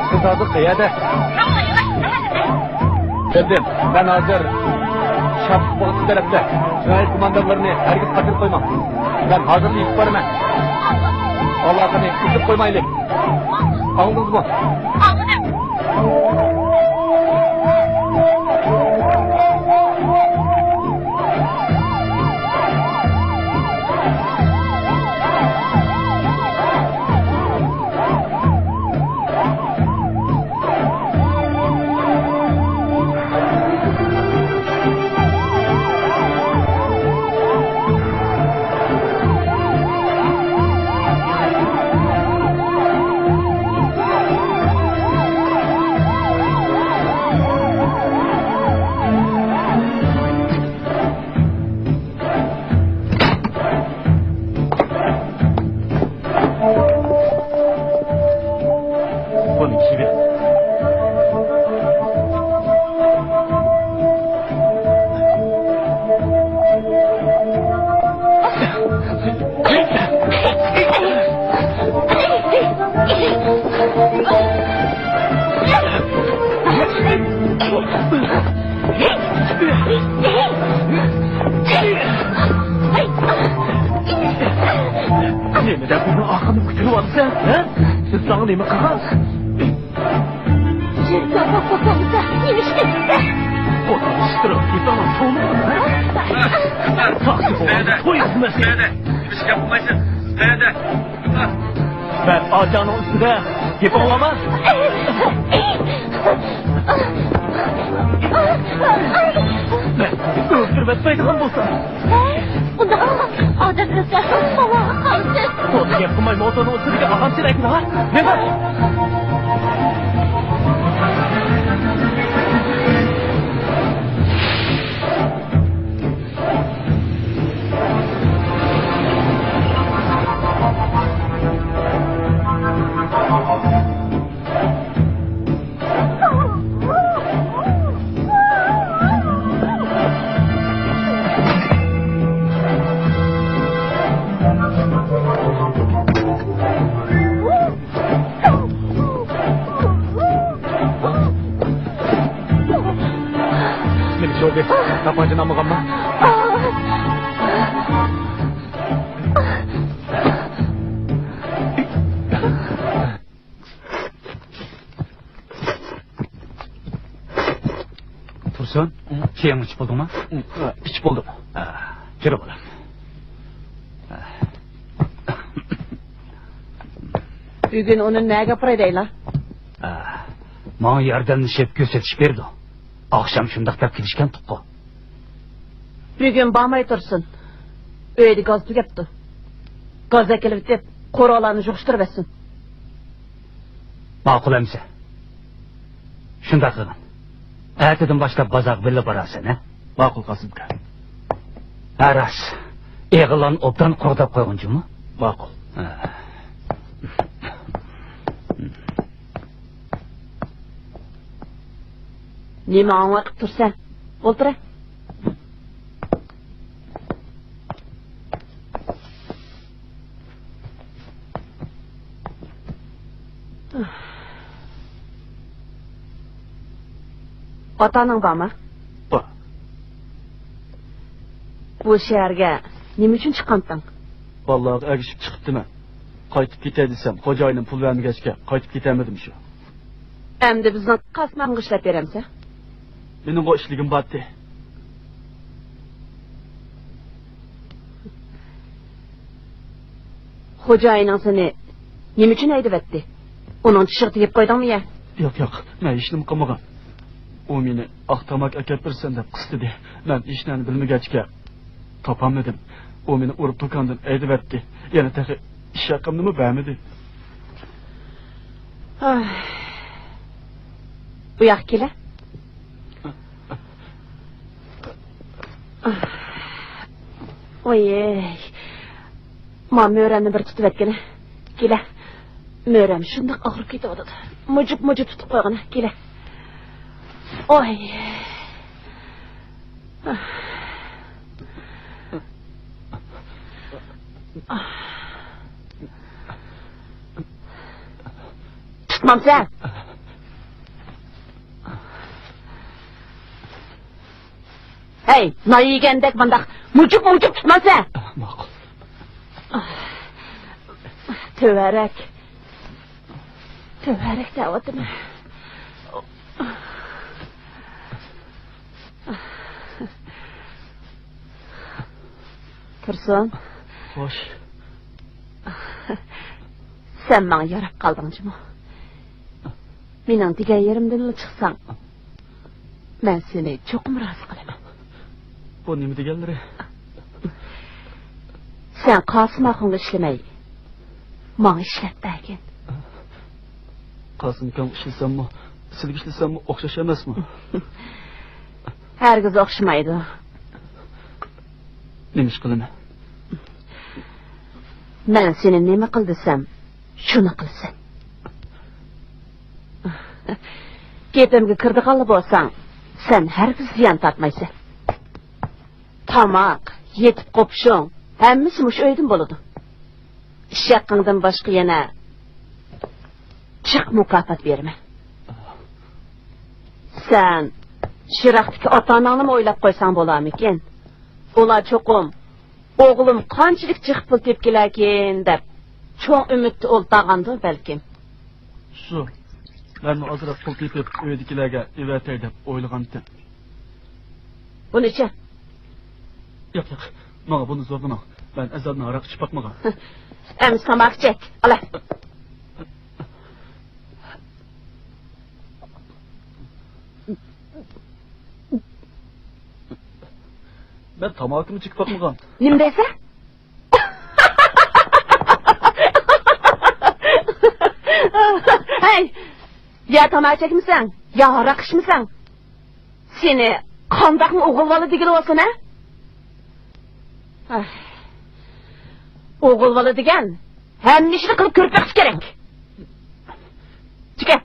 سىز ھازىر قەيەردە؟ كەلدىم. مەن ھازىر شاپتۇق باغچىسى تەرەپتە. جىنايەت گۇماندارلىرىنى ھەرگىز قاچۇرۇپ قويماڭ. مەن ھازىرلا يېتىپ بارىمەن. ئالاقىنى ئۈزۈپ قويمايلى. ئاڭلىدىڭىزمۇ؟ بۇنى كىيىۋېلىڭ. نېمە دەپ مېنىڭ ئارقامدىن كۆتۈرۈۋالىسەن، ھە؟ بىز ساڭا نېمە قىلغان؟ سىز زاپاس قوتامىزدا نېمە ئىش قىلىپسىز؟ قوتامىز ئىشتىرىپ كېتىڭلار، شۇمۇ؟ ساقچى بولغاندا توي ئەتمەس. نېمە ئىش گەپ قىلمايسىز؟ مەن ئاچاڭنىڭ ئۈستىدە گېپىڭ بارمۇ؟ ئۆلتۈرۈۋەتمەيدىغان بولسا. ئۇنداق ئادەم ئۆلتۈرسە، ئاللاغا قالسۇن. توسا گەپ قىلماي موتورنىڭ ئۈستىدىكى ئاغامچىنى ئەكىل، ھا؟ مېڭە! نېمە بولدى؟ تاپانچىنى ئالمىغانما؟ تۇرسۇن، چېيىڭنى ئىچىپ بولدۇڭما؟ ئىچىپ بولدۇم. ھە، يۈرە بالام. بۈگۈن ئۇنى نەگە ئاپىراي دەيلا؟ ھە، ماڭا ياردەملىشىپ كۆرسىتىش بېرىدۇ. ئاخشام شۇنداق دەپ كېلىشكەنتۇققۇ. بۈگۈن بارماي تۇرسۇن. ئۆيدە گاز تۈگەپتۇ. گاز ئەكېلىۋېتىپ، قورالارنى يىغىشتۇرۇۋەتسۇن. ماقۇل ئەمىسە. شۇنداق قىلغىن. ئەتىدىن باشلاپ بازارغا بىللە بارارسەن، ھە؟ ماقۇل، قاسىمكا. ھە، راست. ئېغىللارنى ئوبدان قوغداپ قويغىن جۇمۇ. ماقۇل. ھە. نېمە ئاڭلاپ تۇرسەن؟ ئولتۇرە. ئاتا-ئاناڭ بارمۇ؟ بار. بۇ شەھەرگە نېمە ئۈچۈن چىققانتىڭ؟ بالىلارغا ئەگىشىپ چىقىپتىمەن. قايتىپ كېتەي دېسەم، خوجايىنىم پۇل بەرمىگەچكە قايتىپ كېتەلمىدىم شۇ. ئەمدى بىزنىڭ قاسىماققا ئىشلەپ بېرەمسەن؟ مېنىڭغۇ ئىشلىگۈم بارتتى. خوجايىنىڭ سېنى نېمە ئۈچۈن ھەيدىۋەتتى؟ ئۇنىڭ چىشىغا تېگىپ قويدۇڭمۇ يا؟ ياق، ياق، مەن ھېچنېمە قىلمىغان. ئۇ مېنى ئاق تاماكا ئەكەپ بېرىسەن دەپ قىستىدى. مەن ھېچنېمىنى بىلمىگەچكە تاپالمىدىم. ئۇ مېنى ئۇرۇپ دۇكاندىن ھەيدىۋەتتى. يەنە تېخى ئىش ھەققىمنىمۇ بەرمىدى. ئاھ. بۇ ياققا كېلە. ۋاي. ما مۈرەمنى بىر تۇتۇۋەتكىنە. كېلە. مۈرەم شۇنداق ئاغرىپ كېتىۋاتىدۇ. مۇجۇپ-مۇجۇپ تۇتۇپ قويغىنە. كېلە. ئوي. تۇتمامسەن؟ ھەي، نان يېگەندەك مۇنداق مۇجۇپ-مۇجۇپ تۇتمامسەن؟ ماقۇل. تۆۋەرەك. تۆۋەرەك دەۋاتىمەن. تۇرسۇن. خوش. سەن ماڭا ياراپ قالدىڭ جۇمۇ. مېنىڭ دېگەن يېرىمدىنلا چىقساڭ، مەن سېنى چوقۇم رازى قىلىمەن. بۇ نېمە دېگەنلىرى؟ سەن قاسىم ئاخۇنغا ئىشلىمەي، ماڭا ئىشلەپ بەرگىن. قاسىم ئاكاڭغا ئىشلىسەممۇ، سىلىگە ئىشلىسەممۇ ئوخشاش ئەمەسمۇ؟ ھەرگىز ئوخشىمايدۇ. نېمە ئىش قىلىمەن؟ مەن سېنى نېمە قىل دېسەم، شۇنى قىلىسەن. گېپىمگە كىرىدىغانلا بولساڭ، سەن ھەرگىز زىيان تارتمايسەن. تاماق، يېتىپ قوپۇشۇڭ، ھەممىسى مۇشۇ ئۆيدىن بولىدۇ. ئىش ھەققىڭدىن باشقا يەنە جىق مۇكاپات بېرىمەن. سەن يىراقتىكى ئاتا-ئاناڭنىمۇ ئويلاپ قويساڭ بولارمىكىن؟ ئۇلار چوقۇم ئوغلۇم قانچىلىك جىق پۇل تېپىپ كېلەركىن دەپ چوڭ ئۈمىدتە ئولتۇرغاندۇ بەلكىم. شۇ، مەنمۇ ئازراق پۇل تېپىپ ئۆيدىكىلەرگە ئېۋەتەي دەپ ئويلىغانتىم. بۇنىچە؟ ياق، ياق، ماڭا بۇنى زورلىماڭ. مەن ئەزەلدىن ھاراق ئىچىپ باقمىغان. ئەمسە تاماكا چەك، ئالا. مەن تاماكىمۇ چېكىپ باقمىغان. نېمە دەيسەن؟ ھەي! يا تاماكا چەكمىسەڭ، يا ھاراق ئىچمىسەڭ، سېنى قانداقمۇ ئوغۇل بالا دېگىلى بولسۇن، ھە؟ ئاھ. ئوغۇل بالا دېگەن ھەممە ئىشنى قىلىپ كۆرۈپ بېقىش كېرەك. چىكە.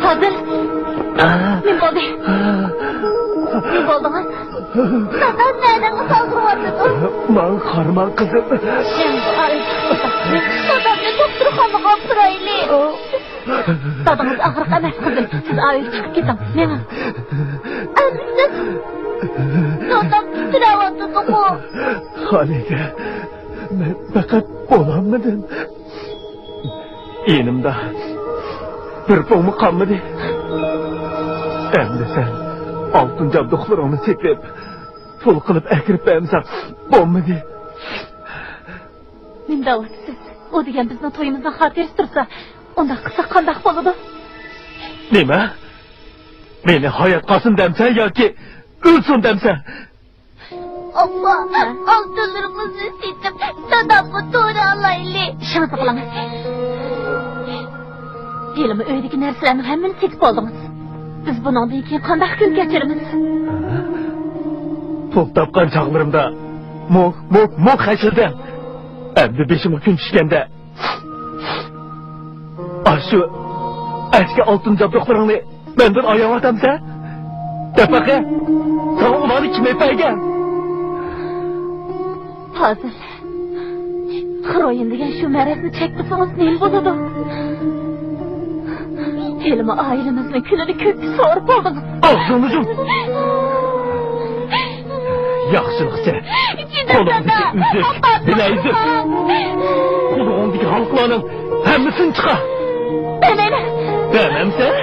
ھازىر نېمە بولدى؟ نېمە بولدىڭىز؟ دادام نەدىن سالدۇرۇۋاتىدۇ؟ ماڭا قارىماڭ، قىزىم. دادامنى دوختۇرخانىغا دادىڭىز ئاغرىق ئەمەس، قىزىم. سىز ئاۋۇ يەردىن چىقىپ كېتىڭ. مېڭىڭ. ئەمىسە، دادام تىترەۋاتىدىغۇ. خالىدە، مەن پەقەت بولالمىدىم. يېنىمدا بىر پۇڭمۇ قالمىدى. ئەمدى سەن ئالتۇن جابدۇقلىرىڭنى سېتىپ، پۇل قىلىپ ئەكىرىپ بەرمىسەڭ بولمىدى. نېمە دەۋاتىسىز؟ ئۇ دېگەن بىزنىڭ تويىمىزنىڭ خاتىرىسى تۇرسا، ئۇنداق قىلساق قانداق بولىدۇ؟ نېمە؟ مېنى ھايات قالسۇن دەمسەن ياكى ئۆلسۇن دەمسەن؟ ئاپا، ئالتۇنلىرىمىزنى سېتىپ، دادامغا تور ئالايلى. ئىشىڭىزنى قىلىڭ. ھېلىمۇ ئۆيدىكى نەرسىلەرنىڭ ھەممىنى سېتىپ بولدىڭىز. بىز بۇنىڭدىن كېيىن قانداق كۈن كەچۈرىمىز؟ پۇل تاپقان چاغلىرىمدا موق، موق، موق خەجلىدىم. ئەمدى بېشىمغا كۈن چۈشكەندە، ئاشۇ ئەسكى ئالتۇن جابدۇقلىرىڭنى مەندىن ئاياۋاتامسەن؟ دەپ بېقە، ساڭا ئۇلارنى كىم ئېلىپ بەرگەن؟ پازىل، خىروئىن دېگەن شۇ مەرەزنى چەكمىسىڭىز نېمە بولىدۇ؟ ھېلىمۇ ئائىلىمىزنىڭ كۈلىنى كۆككە سورۇپ بولدىڭىز. ئاغزىڭنى يۇم! ياخشىلىقچە قولۇڭدىكى ئۈزۈك، بىلەيزۈك، قۇلىقىڭدىكى ھالقىلارنىڭ ھەممىسىنى چىقار. بەرمەيمەن. بەرمەمسەن؟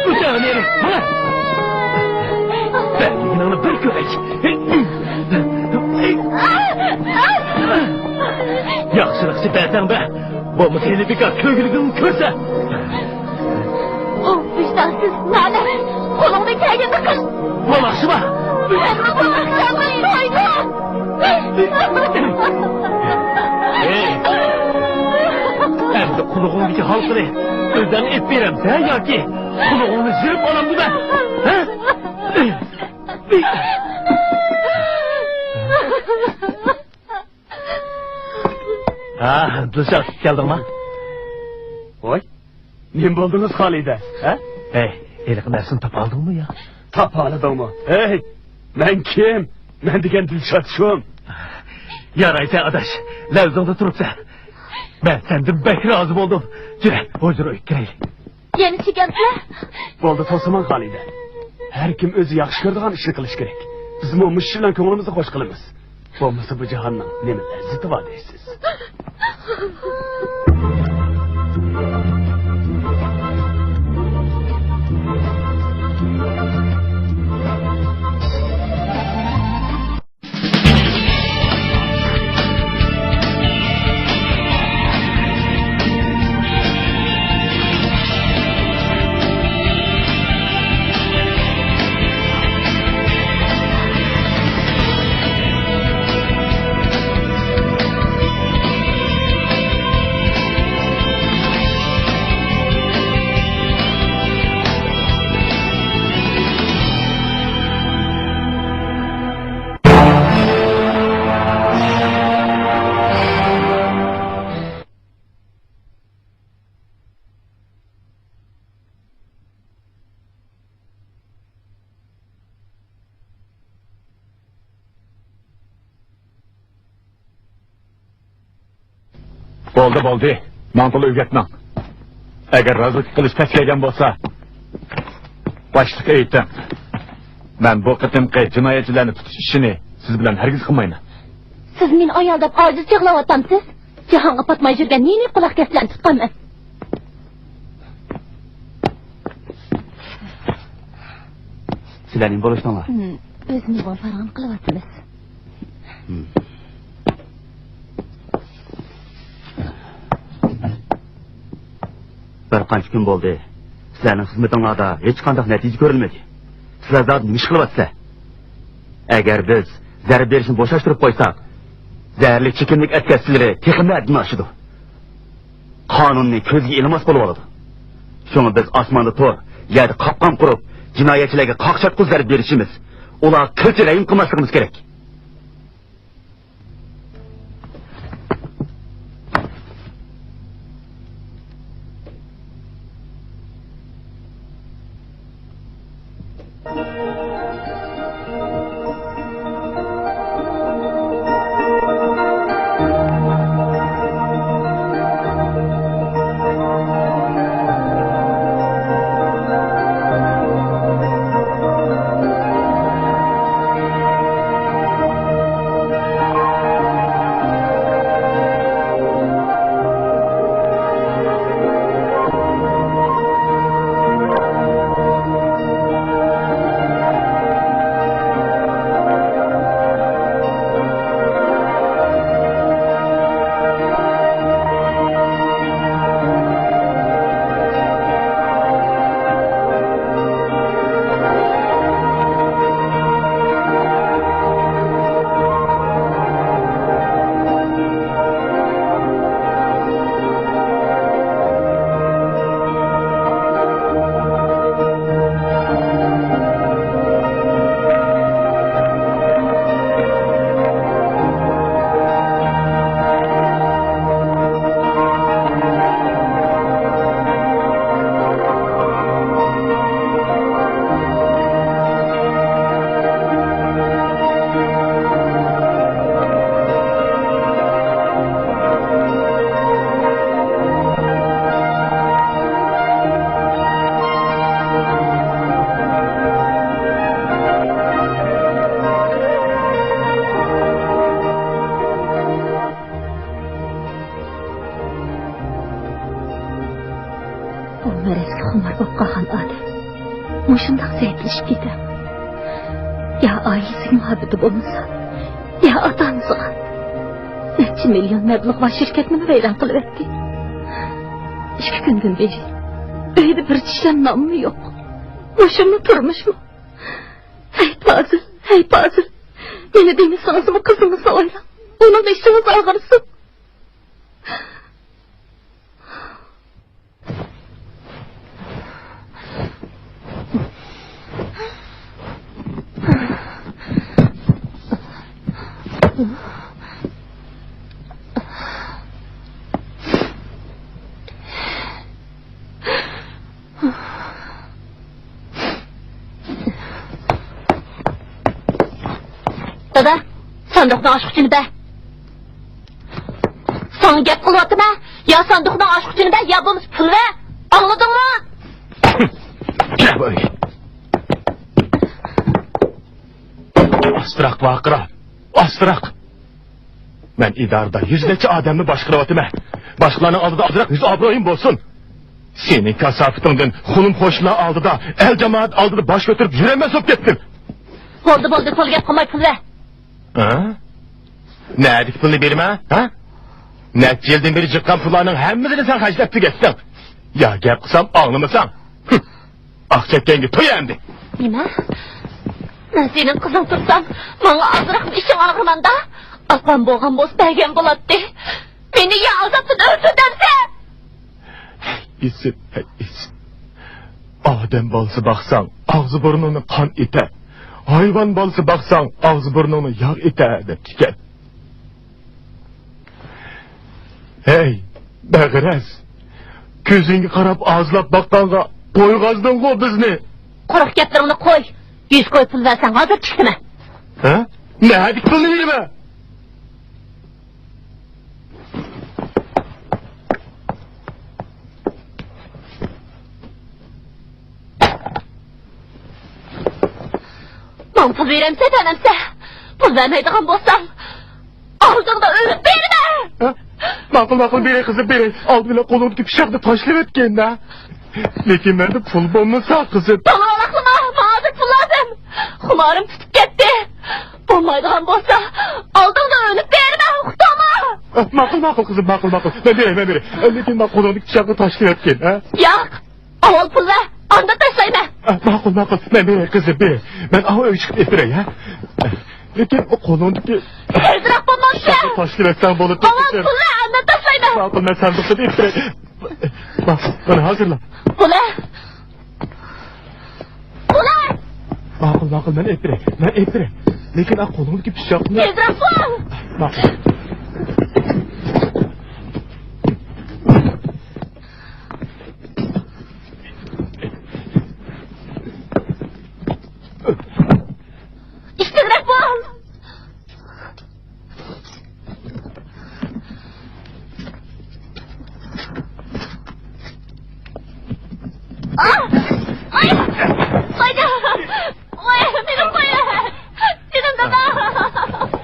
ئۆتەڭ نېرى، مانا. بەرمىگىنىڭنى بىر كۆرەي. ياخشىلىقچە بەرسەڭ بەر. بولمىسا ھېلى بىكار كۆرگۈلۈكۈڭنى كۆرسە. ئۇ ۋىجدانسىز، نالەت! قولۇڭدىن كەلگەننى قىل! مالاقشىما! ھەي! ئەمدى قۇلىقىڭدىكى ھالقىنى ئۆزۈڭ ئېلىپ بېرەمسەن ياكى قۇلىقىڭنى يىرىپ ئالامدىمەن؟ ھە؟ ھا، دىلشات، كەلدىڭما؟ ۋاي، نېمە بولدىڭىز، خالىدە؟ ھە؟ ھەي، ھېلىقى نەرسىنى تاپالدىڭمۇ يا؟ تاپالىدىڭمۇ؟ ھەي، مەن كىم؟ مەن دېگەن دىلشات شۇم. يارايسەن ئاداش، لەۋزىڭدە تۇرۇپسەن. مەن سەندىن بەك رازى بولدۇم. يۈرە، ھۇزۇر ئۆيگە كىرەيلى. يەنە چېكەمسىلەر؟ بولدى، توسىماڭ خالىدە. ھەر كىم ئۆزى ياخشى كۆرىدىغان ئىشنى قىلىشى كېرەك. بىزمۇ مۇشۇ ئىش بىلەن كۆڭلىمىزنى خوش قىلىمىز. بولمىسا بۇ جاھاننىڭ نېمە لەززىتى بار دەيسىز؟ بولدى، بولدى. ماڭا تولا ئۆگەتمەڭ. ئەگەر رازىلىق قىلىش تەس كەلگەن بولسا، باشلىققا ئېيتىڭ. مەن بۇ قېتىمقى جىنايەتچىلەرنى تۇتۇش ئىشىنى سىز بىلەن ھەرگىز قىلمايمەن. سىز مېنى ئايال دەپ ئاجىز چاغلاۋاتامسىز؟ جاھانغا پاتماي يۈرگەن نېمە قۇلاق كەسلەرنى تۇتقانمەن؟ سىلەر نېمە بولۇشتۇڭلار؟ ھىم، ئۆزىمىزنىڭ پارىڭىنى قىلىۋاتىمىز. ھىم. بىر قانچە كۈن بولدى. سىلەرنىڭ خىزمىتىڭلاردا ھېچقانداق نەتىجە كۆرۈلمىدى. سىلەر زادى نېمە ئىش قىلىۋاتىسىلەر؟ ئەگەر بىز زەربە بېرىشنى بوشاشتۇرۇپ قويساق، زەھەرلىك چېكىملىك ئەتكەسچىلىرى تېخىمۇ ھەددىدىن ئاشىدۇ. قانۇننى كۆزگە ئىلماس بولۇۋالىدۇ. شۇڭا بىز ئاسماندا تور، يەردە قاپقان قۇرۇپ، جىنايەتچىلەرگە قاقشاتقۇ زەربە بېرىشىمىز، ئۇلارغا قىلچە رەھىم قىلماسلىقىمىز كېرەك. قۇمار بولۇپ قالغان ئادەم مۇشۇنداق زەئىپلىشىپ كېتەر. يا ئائىلىسىگە مۇھەببىتى بولمىسا، يا ئاتا-ئانىسىغا. نەچچە مىليون مەبلىغ بار شىركەتنىمۇ ۋەيران قىلىۋەتتى. ئىككى كۈندىن بېرى ئۆيدە بىر چىشلەم نانمۇ يوق. مۇشۇمۇ تۇرمۇشمۇ؟ ھەي پازىل، ھەي پازىل. مېنى دېمىسىڭىزمۇ قىزىڭىزنى ئويلاڭ. ئۇنىڭ بېشىڭىز ئاغرىسۇن. دادا، ساندۇقنىڭ ئاچقۇچىنى بەر. ساڭا گەپ قىلىۋاتىمەن. يا ساندۇقنىڭ ئاچقۇچىنى بەر، يا بولمىسا پۇل بەر. ئاڭلىدىڭمۇ؟ كەل بۇ ئۆيگە. ئاستىراق ۋارقىرا. ئاستىراق. مەن ئىدارىدە يۈز نەچچە ئادەمنى باشقۇرۇۋاتىمەن. باشقىلارنىڭ ئالدىدا ئازراق يۈز ئابرۇيۇم بولسۇن. سېنىڭ كاساپىتىڭدىن قولۇم قوشنىلار ئالدىدا، ئەل جامائەت ئالدىدا باش كۆتۈرۈپ يۈرەلمەس بولۇپ كەتتىم. بولدى، بولدى، تولا گەپ قىلماي پۇل بەر. ھە؟ نەدىكى پۇلنى بېرىمەن؟ ھە؟ نەچچە يىلدىن بېرى جىققان پۇللارنىڭ ھەممىسىنى سەن خەجلەپ تۈگەتتىڭ. يا گەپ قىلسام ئاڭلىمىساڭ. ھىم. ئاق چەككەنگە توي ئەمدى. نېمە؟ مەن سېنىڭ قىزىڭ تۇرسام، ماڭا ئازراقمۇ ئىچىڭ ئاغرىمامدا؟ ئاپام بولغان بولسا بەرگەن بولاتتى. مېنى يا ئازابتىن ئۆلتۈر دەمسەن؟ ھەي ئىسىت، ھەي ئىسىت. ئادەم بالىسى باقساڭ، ئاغزى بۇرنۇڭنى قان ئېتەر. ھايۋان بالىسى باقساڭ، ئاغزى بۇرنۇڭنى ياغ ئېتەر، دەپتىكەن. ھەي، بەغرەز! كۆزۈڭگە قاراپ ئازلاپ باققانغا قويغازدىڭغۇ بىزنى! قۇرۇق گەپلىرىڭنى قوي! يۈز كوي پۇل بەرسەڭ، ھازىر چىقىمەن! ھە؟ نەدىكى پۇلنى بېرىمەن؟ ماڭا پۇل بېرەمسەن، بەرمەمسەن؟ پۇل بەرمەيدىغان بولساڭ، ئاغزىڭدا ئۆلۈپ بېرىمەن! ھە؟ ماقۇل، ماقۇل، بېرەي قىزىم، بېرەي. ئالدى بىلەن قولۇڭدىكى پىچاقنى تاشلىۋەتكىن، ھە؟ لېكىن مەندە پۇل بولمىسا، قىزىم. ماڭا ۋاراقلىما، ماڭا ھازىر پۇل لازىم. خۇمارىم پۈتۈپ كەتتى. بولمايدىغان بولسا، ئالدىڭدا ئۆلۈپ بېرىمەن، ئۇقتۇڭمۇ؟ ھە، ماقۇل، ماقۇل، قىزىم، ماقۇل، ماقۇل. مەن بېرەي، مەن بېرەي. لېكىن مانا قولۇڭدىكى پىچاقنى تاشلىۋەتكىن، ھە؟ ياق! ئاۋۋال پۇل بەر، ئاندىن تاشلايمەن. ئە، ماقۇل، ماقۇل. مەن بېرەي، قىزىم، بېرەي. مەن ئاۋۇ ئۆيگە چىقىپ ئېپىرەي، ھە؟ لېكىن ئۇ قولۇڭدىكى تېزرەك بولمامسەن؟ تاشلىۋەتسەڭ بولىدۇ، ئاۋۋال قىزىم. پۇل بەر، ئاندىن تاشلايمەن. ماقۇل، مەن ساندۇقتىن ئېپىرەي. ماقۇل، مانا ھازىرلا. پۇل بەر. پۇل بەر. ماقۇل، ماقۇل، مەن ئېپىرەي. مەن ئېپىرەي. لېكىن ئا قولۇڭدىكى پىچاقنى. تېزرەك بول. ماقۇل. ئىسسىقراق بول! ئاھ! ئاي! ئايجان! ۋاي، مېنى قويۇۋەت! جېنىم دادا!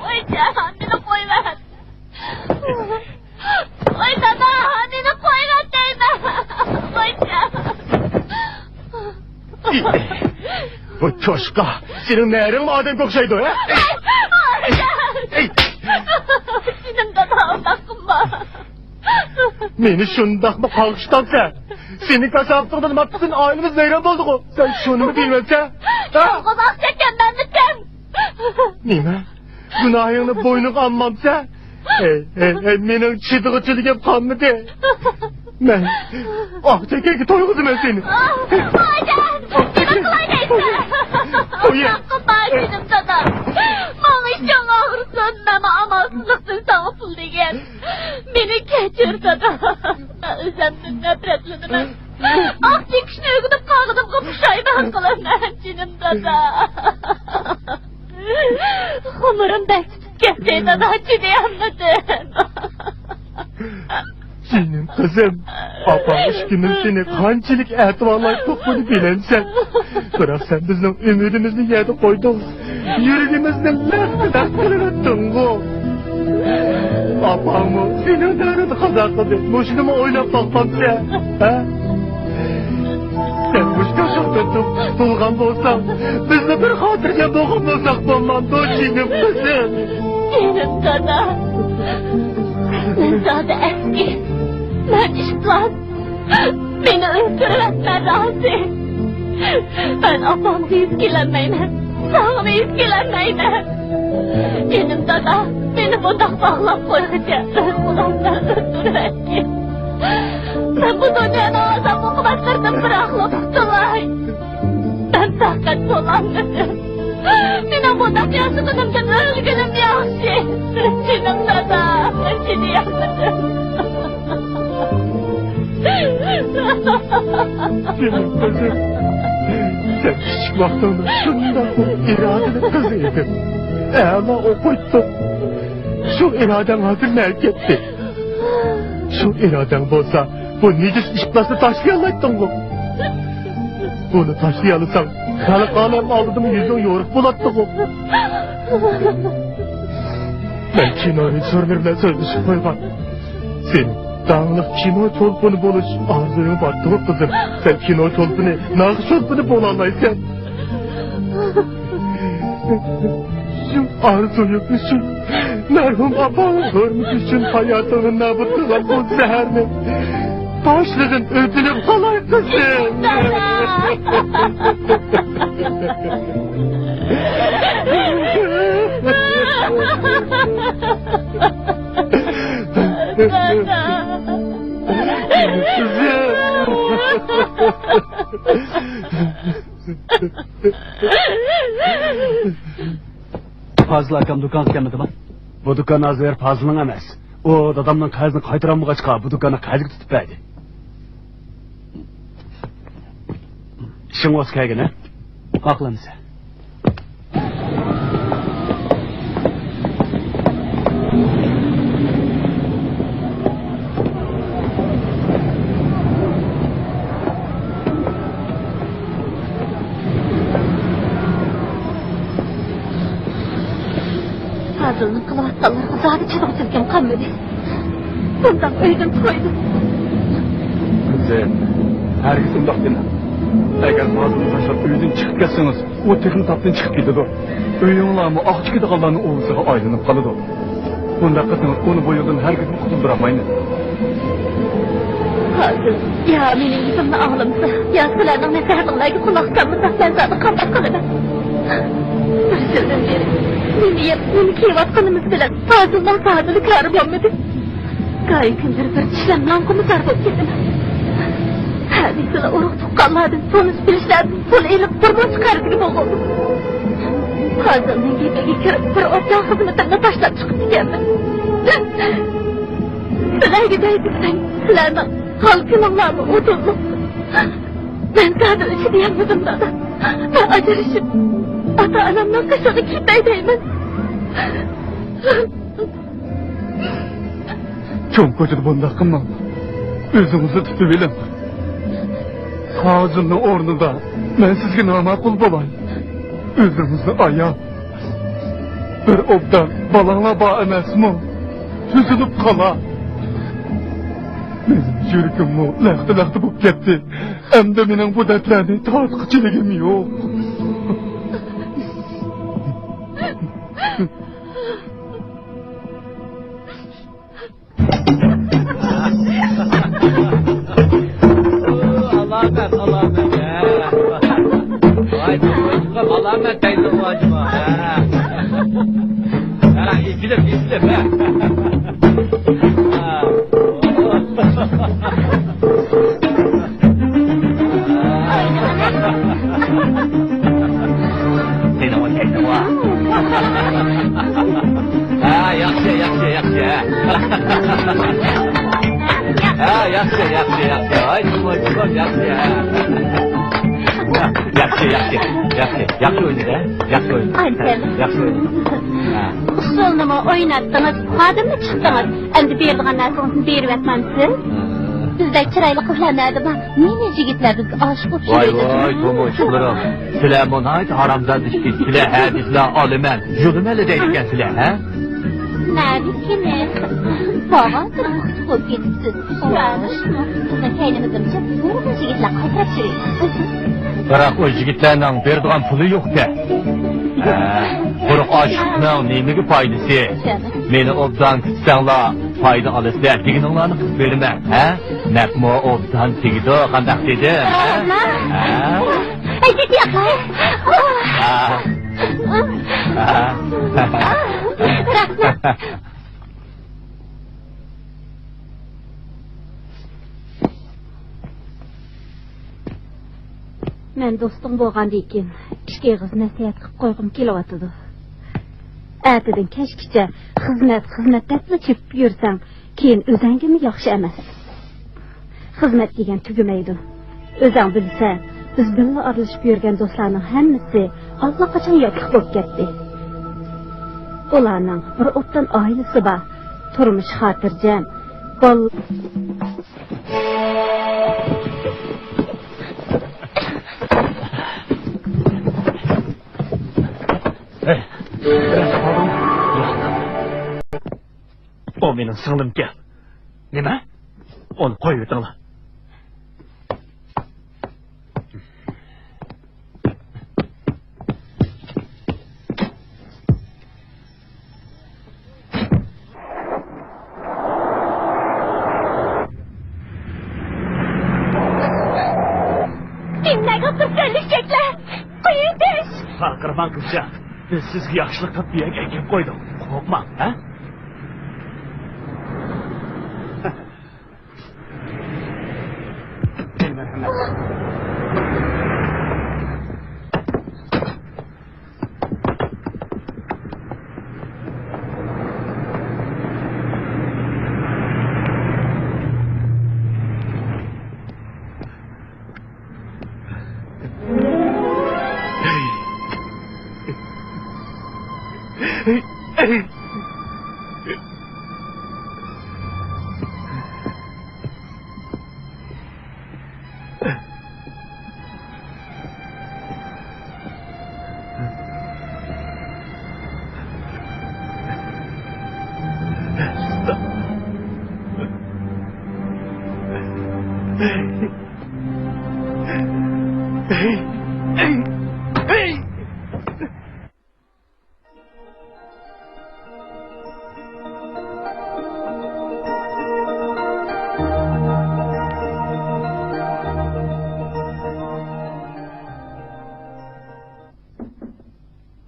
ۋايجان، مېنى قويۇۋەت! ۋاي دادا، مېنى قويۇۋەت دەيمەن. ۋايجان. بۇ چوشقا، سېنىڭ نەرىڭمۇ ئادەمگە ئوخشايدۇ، ھە؟ ۋايجان. جېنىم دادا، ئۇنداق قىلما. مېنى شۇنداقمۇ قاغىشتاڭسەن؟ سېنىڭ كاساپىتىڭدىن مانا پۈتۈن ئائىلىمىز ۋەيران بولدىغۇ. سەن شۇنىمۇ بىلمەمسەن؟ ھە؟ يالغۇز ئاق چەككەن مەنمىكەن؟ نېمە؟ گۇناھىڭنى بوينۇڭغا ئالمامسەن؟ ھەي، ھەي، ھەي، مېنىڭ چىدىغۇچىلىكىم قالمىدى. مەن ئاق چېكەڭگە تويغۇزىمەن سېنى. ئاجان، نېمە قىلاي دەيسەن؟ تويۇڭ. قىلما، جېنىم دادا. ماڭا ئىچىڭ ئاغرىسۇن، مەنمۇ ئامالسىزلىقتىن ساڭا پۇل دېگەن. مېنى كەچۈر، دادا. مەن ئۆزۈمدىن نەپرەتلىنىمەن. ئاق چېكىشنى ئۆگىنىپ قالغىنىمغا پۇشايمان قىلىمەن، جېنىم دادا. خۇمۇرۇم بەك پۈتۈپ كەتتى، دادا، چىدىيالمىدىم. جېنىم قىزىم، ئاپاڭ ئىككىمىز سېنى قانچىلىك ئەتىۋارلايتتۇققۇنى بىلەمسەن؟ بىراق سەن بىزنىڭ ئۈمىدىمىزنى يەردە قويدۇڭ. يۈرىكىمىزنى لەق-لەق قىلىۋەتتىڭغۇ. ئاپاڭمۇ سېنىڭ دەردىڭنى قازا قىلدى. مۇشۇنىمۇ ئويلاپ باقمامسەن؟ ھە؟ شۇ بىزنى بولغان بولساڭ، بىزنى بىر خاتىرجەم بولغان بولساق بولمامدۇ، جېنىم قىزىم؟ جېنىم دادا. مەن زادى ئەسكى. مەن ئىپلاس. مېنى ئۆلتۈرۈۋەتمە، رازى. مەن ئاپامغا يۈز كېلەلمەيمەن. ساڭىمۇ يۈز كېلەلمەيمەن. جېنىم دادا، مېنى بۇنداق باغلاپ قويغۇچە ئۆز قولۇڭ بىلەن ئۆلتۈرۈۋەتكىن. مەن بۇ دۇنيانىڭ ئازاب-ئوقۇبەتلىرىدىن بىراقلا قۇتۇلاي. مەن تاقەت بولالمىدىم. مېنىڭ بۇنداق ياشىغىنىمدىن ئۆلگىنىم ياخشى. جېنىم دادا، مەن چىدىيالمىدىم. جېنىم قىزىم، سەن كىچىك ۋاقتىڭدا شۇنداق ئىرادىلىك قىز ئىدىڭ. ئەلا ئوقۇيتتۇق. شۇ ئىرادەڭ ھازىر نەگە كەتتى؟ شۇ ئىرادەڭ بولسا، بۇ نىجىس ئىپلاسنى تاشلىيالايتتىڭغۇ؟ بۇنى تاشلىيالىساڭ، خەلق ئالەم ئالدىدىمۇ يۈزۈڭ يورۇق بولاتتىغۇ؟ مەن كىنو رېژىسسورلىرى بىلەن سۆزلىشىپ قويغان. سېنىڭ داڭلىق كىنو چولپىنى بولۇش ئارزۇيۇڭ بارتىغۇ، قىزىم. سەن كىنو چولپىنى، ناخشا چولپىنى بولالايسەن. شۇ ئارزۇيۇڭ ئۈچۈن، مەرھۇم ئاپاڭنىڭ ھۆرمىتى ئۈچۈن ھاياتىڭنى نابۇت قىلغان بۇ زەھەرنى تاشلىغىن، ئۆزۈلۈپ قالاي، قىزىم. پازىل ئاكام دۇكانغا كەلمىدىما؟ بۇ دۇكان ھازىر پازىلنىڭ ئەمەس. ئۇ دادامنىڭ قەرزىنى قايتۇرالمىغاچقا، بۇ دۇكاننى قەرزگە تۇتۇپ بەردى. ئىشىڭ بولسا كەلگىن، ھە؟ ماقۇل ئەمىسە. پازىلنىڭ قىلىۋاتقانلىرىغا زادى چىدىغۇچىلىكىم قالمىدى. بۇنداق ئۆيدىن قويدۇم. قىزىم، ھەرگىز ئۇنداق دېمە. ئەگەر پازىلنى تاشلاپ ئۆيدىن چىقىپ كەتسىڭىز، ئۇ تېخىمۇ تاپتىن چىقىپ كېتىدۇ. ئۆيۈڭلارمۇ ئاق چىكىدىغانلارنىڭ ئوۋىسىغا ئايلىنىپ قالىدۇ. بۇنداق قىلسىڭىز، ئۇنى بۇ يولدىن ھەرگىزمۇ قۇتۇلدۇرالمايمىز. پازىل، يا مېنىڭ گېپىمنى ئاڭلىمىسا، يا سىلەرنىڭ نەسىھەتىڭلارغا قۇلاق سالمىسا، مەن زادى قانداق قىلىمەن؟ بىر يىلدىن بېرى نېمە يەپ، نېمە كىيىۋاتقىنىمىز بىلەن پازىلنىڭ زادىلا كارى بولمىدى. گاھى كۈنلىرى بىر چىشلەم لوڭقىمۇ زار بولۇپ كېتىمەن. ھە دېسىلا ئۇرۇق-تۇغقانلاردىن، تونۇش-بىلىشلەردىن پۇل ئېلىپ، بىر مۇنچە قەرزگە بولغانىدىم. پازىلنىڭ گېپىگە كىرىپ، بىر ئوبدان خىزمىتىمنى تاشلاپ چىقىپ كەتكەنمەن. سىلەرگە دەيدىكەن، سىلەرنىڭ ھال-كۈنۈڭلارمۇ ئۇدۇللۇق. مەن زادىلا چىدىيالمىدىم، دادا. مەن ئاجرىشىپ، ئاتا-ئانامنىڭ قېشىغا كېتەي دەيمەن. چوڭ كوچىدا بۇنداق قىلماڭ. ئۆزىڭىزنى تۇتۇۋېلىڭ. پازىلنىڭ ئورنىدا مەن سىزگە ناماقۇل بولاي. ئۆزىڭىزنى ئاياڭ. بىر ئوبدان بالاڭلار بار ئەمەسمۇ؟ تۈزۈلۈپ قالا. مېنىڭ يۈرىكىممۇ لەختە-لەختە بولۇپ كەتتى. ئەمدى مېنىڭ بۇ دەردلەرنى تارتقۇچىلىكىم يوق. ئالامەت، ئالامەت، ھە. ۋاي، ئالامەت دەيدۇ ئاجىما، ھە. ھە، ئېچىلىپ، ئېچىلىپ، ھە. ھە. سېنىڭ ئوتەكنىڭ بار. ھە، ياخشى، ياخشى، ياخشى، ھە. ھە، ياخشى، ياخشى، ياخشى. ھاي، جۇمۇ، جۇمۇ، ياخشى، ھە. ياخشى، ياخشى، ياخشى. ياخشى ئوينىدى، ھە؟ ياخشى ئوينىدى. ئانچە. ياخشى ئوينىدى. ھە. ئۇسسۇلنىمۇ ئويناتتىڭىز، پۇخادىنمۇ چىقتىڭىز. ئەمدى بېرىدىغان نەرسىڭىزنى بېرىۋەتمەمسىز؟ ھە. بىزدەك چىرايلىق قىزلار نەدە بار؟ نېمە يىگىتلەر بىزگە ئاشىق بولۇپ ۋاي، يۈرىدۇ؟ ۋاي، تومۇچلىرىم. سىلەرمۇ ناھايىتى ھارامزادە ئىكەن. سىلەر ھە دېسىلا ئالىمەن، يولىمەنلا دەيدىكەن سىلەر، ھە؟ نەدىكىنى؟ بارغانسېرى مۇختىر بولۇپ كېتىپسىز. شۇڭا بىزنىڭ كەينىمىزدىن نۇرغۇن يىگىتلەر قايتىراپ يۈرىدۇ. بىراق ئۇ يىگىتلەرنىڭ بېرىدىغان پۇلى يوقكەن. ھە، قۇرۇق ئاشلىقنىڭ نېمىگە پايدىسى؟ مېنى ئوبدان كۈتسەڭلار، پايدا ئالىسىلەر دېگىنىڭلارنى قىلىپ بېرىمەن، ھە؟ نەپمۇ ئوبدان تېگىدۇ، قانداق دېدىم؟ ھە؟ ھە؟ ھە؟ ھە؟ مەن دوستۇڭ بولغاندىن كېيىن ئىككى ئېغىز نەسىھەت قىلىپ قويغۇم كېلىۋاتىدۇ. ئەتىدىن كەچكىچە خىزمەت، خىزمەت دەپلا چېپىپ يۈرسەڭ، كېيىن ئۆزەڭگىمۇ ياخشى ئەمەس. خىزمەت دېگەن تۈگىمەيدۇ. ئۆزەڭ بىلسەڭ، بىز بىللە ئارىلىشىپ يۈرگەن دوستلارنىڭ ھەممىسى ئاللىقاچان ياتلىق بولۇپ كەتتى. ئۇلارنىڭ بىر ئوبدان ئائىلىسى بار، تۇرمۇشى خاتىرجەم، بال- ھەي، بىرەرسى قالدىڭمۇ؟ ياق. ئۇ مېنىڭ سىڭلىمكەن. نېمە؟ ئۇنى قويۇۋېتىڭلار. كىملەرگە قىزىق ئىشەكلەر؟ قويۇۋېتىش! قاقىرماڭ، قىزچاق. بىز سىزگە ياخشىلىق قىلىپ، بۇ يەرگە ئەكىپ قويدۇق. قورقماڭ، ھە؟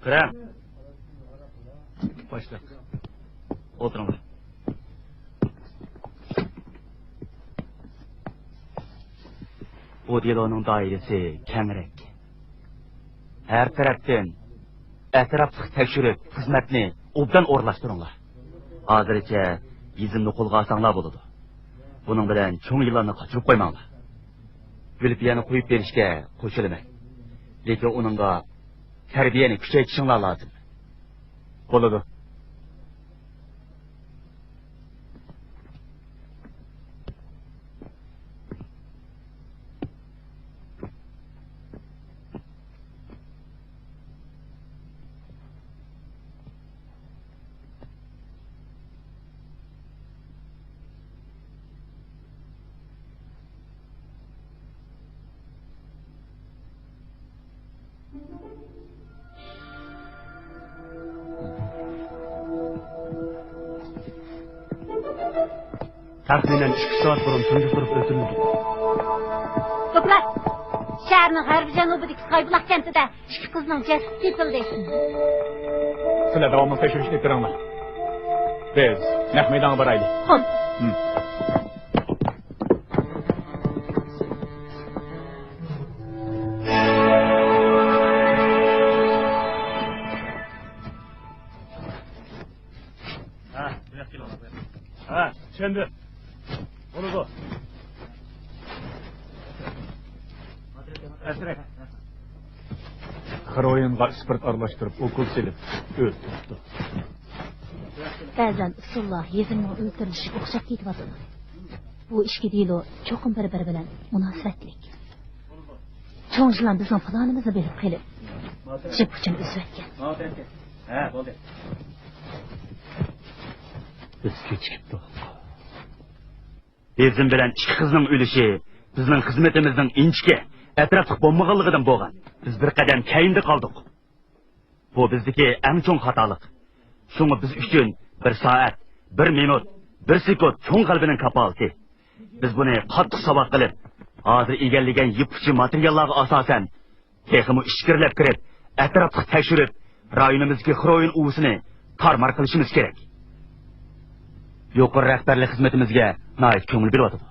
كىرىڭ. باشلىق. ئولتۇرۇڭلار. بۇ دېلونىڭ دائىرىسى كەڭرەك. ھەر تەرەپتىن ئەتراپلىق تەكشۈرۈپ، خىزمەتنى ئوبدان ئورۇنلاشتۇرۇڭلار. ھازىرچە يېزىمنى قولغا ئالساڭلار بولىدۇ. بۇنىڭ بىلەن چوڭ يىلاننى قاچۇرۇپ قويماڭلار. گۈلپىيەنى قويۇپ بېرىشكە قوشۇلىمەن. لېكىن ئۇنىڭغا تەربىيەنى كۈچەيتىشىڭلار لازىم. بولىدۇ. تەخمىنەن ئىككى سائەت بۇرۇن تۇنجۇقتۇرۇپ ئۆتۈلىدۇ. توپلار! شەھەرنىڭ غەربىي جەنۇبىدىكى سايبۇلاق كەنتىدە ئىككى قىزنىڭ جەسىتى تېپىلدى. سىلەر داۋاملىق تەكشۈرۈشنى ئېلىپ بېرىڭلار. بىز نەق مەيدانغا بارايلى. خوپ. ھىم. ھە، بۇياققا كېلىڭ. ھە، چۈشەندىم. بولىدۇ. ئەسرەك. خېروئىنغا ئىسپىرت ئارىلاشتۇرۇپ، ئوكۇل سېلىپ ئۆلتۈرۈپتۇ. بەزەن ئۇسسۇللار يېزىمنىڭ ئۆلتۈرۈلۈشىگە ئوخشاپ كېتىۋاتىدۇ. بۇ ئىككى دېلو چوقۇم بىر-بىرى بىلەن مۇناسىۋەتلىك. چوڭ يىلان بىزنىڭ پىلانىمىزنى بىلىپ قېلىپ، جىپ ئۇچىنى ئۈزۈۋەتكەن. ھە، بولدى. بىز كېچىكىپتۇق. بېزىم بىلەن ئىككى قىزنىڭ ئۆلۈشى بىزنىڭ خىزمىتىمىزنىڭ ئىنچىكە، ئەتراپلىق بولمىغانلىقىدىن بولغان. بىز بىر قەدەم كەينىدە قالدۇق. بۇ بىزدىكى ئەڭ چوڭ خاتالىق. شۇڭا بىز ئۈچۈن بىر سائەت، بىر مىنۇت، بىر سېكۇنت چوڭ غەلىبىنىڭ كاپالىتى. بىز بۇنى قاتتىق ساۋاق قىلىپ، ھازىر ئىگىلىگەن يىپ ئۇچى ماتېرىياللارغا ئاساسەن، تېخىمۇ ئىچكىرىلەپ كىرىپ، ئەتراپلىق تەكشۈرۈپ، رايونىمىزدىكى خروئىن ئۇۋىسىنى تارمار قىلىشىمىز كېرەك. يۇقىرى رەھبەرلىك خىزمىتىمىزگە ناھايىتى كۆڭۈل بۆلۈۋاتىدۇ.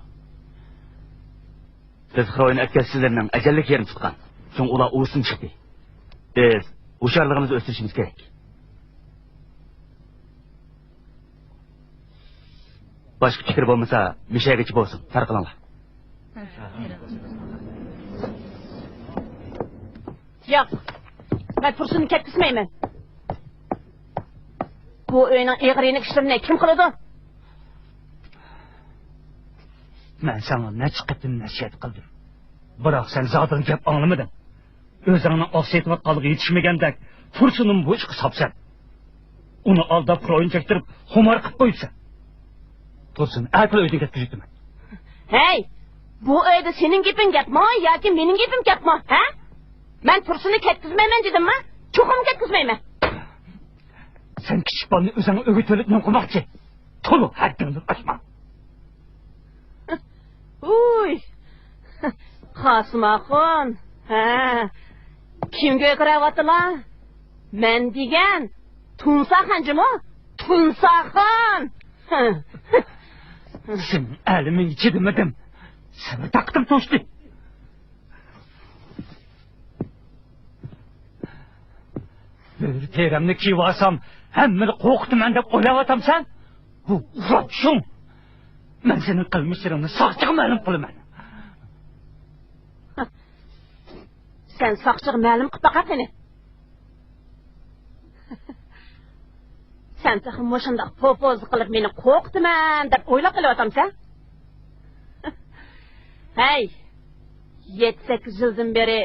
بىز خروئىن ئەتكەسچىلىرىنىڭ ئەجەللىك يېرىنى تۇتقان. شۇڭا ئۇلار ئۇۋىسىدىن چىقتى. بىز ھوشيارلىقىمىزنى ئۆستۈرۈشىمىز كېرەك. باشقا پىكىر بولمىسا، مۇشۇ يەرگىچە بولسۇن، تارقىلىڭلار. ياق، مەن تۇرسۇننى كەتكۈزمەيمەن. بۇ ئۆينىڭ ئېغىر-يېنىك ئىشلىرىنى كىم قىلىدۇ؟ مەن ساڭا نەچچە قېتىم نەسىھەت قىلدىم. بىراق سەن زادىلا گەپ ئاڭلىمىدىڭ. ئۆزۈڭنىڭ ئاقسا ئېيتىۋاتقانلىقىغا يېتىشمىگەندەك، تۇرسۇننىمۇ بۇ ئىشقا ساپسەن. ئۇنى ئالداپ، خروئىن چەكتۈرۈپ، خۇمار قىلىپ قويۇپسەن. تۇرسۇن، ئەتىلا ئۆيدىن كەتكۈزۈۋېتىمەن. ھەي، بۇ ئۆيدە سېنىڭ گېپىڭ گەپمۇ ياكى مېنىڭ گېپىم گەپمۇ، ھە؟ مەن تۇرسۇننى كەتكۈزمەيمەن دېدىممۇ؟ چوقۇم كەتكۈزمەيمەن. سەن كىچىك بالىنى ئۆزۈڭ ئۆگىتىۋېلىپ نېمە قىلماقچى؟ تولا ھەددىڭدىن ئاشما. ھۇي! قاسىم ئاخۇن، ھە، كىمگە ئۆكرەۋاتىلا؟ مەن دېگەن تۇنساخان جۇمۇ، تۇنساخان! سېنىڭ ئەلىمىڭگە چىدىمىدىم. سەۋر تاقىتىم توشتى. بۆرە تېرەمنى كىيىۋالسام، ھەممىنى قورقۇتىمەن دەپ ئويلاۋاتامسەن؟ بۇ ئۇخلاپ شۇڭ! مەن سېنىڭ قىلمىشلىرىڭنى ساقچىغا مەلۇم قىلىمەن. سەن ساقچىغا مەلۇم قىلىپ باقە قېنى. سەن تېخى مۇشۇنداق پوپوزا قىلىپ مېنى قورقۇتىمەن دەپ ئويلاپ قېلىۋاتامسەن؟ ھەي، يەتتە-سەككىز يىلدىن بېرى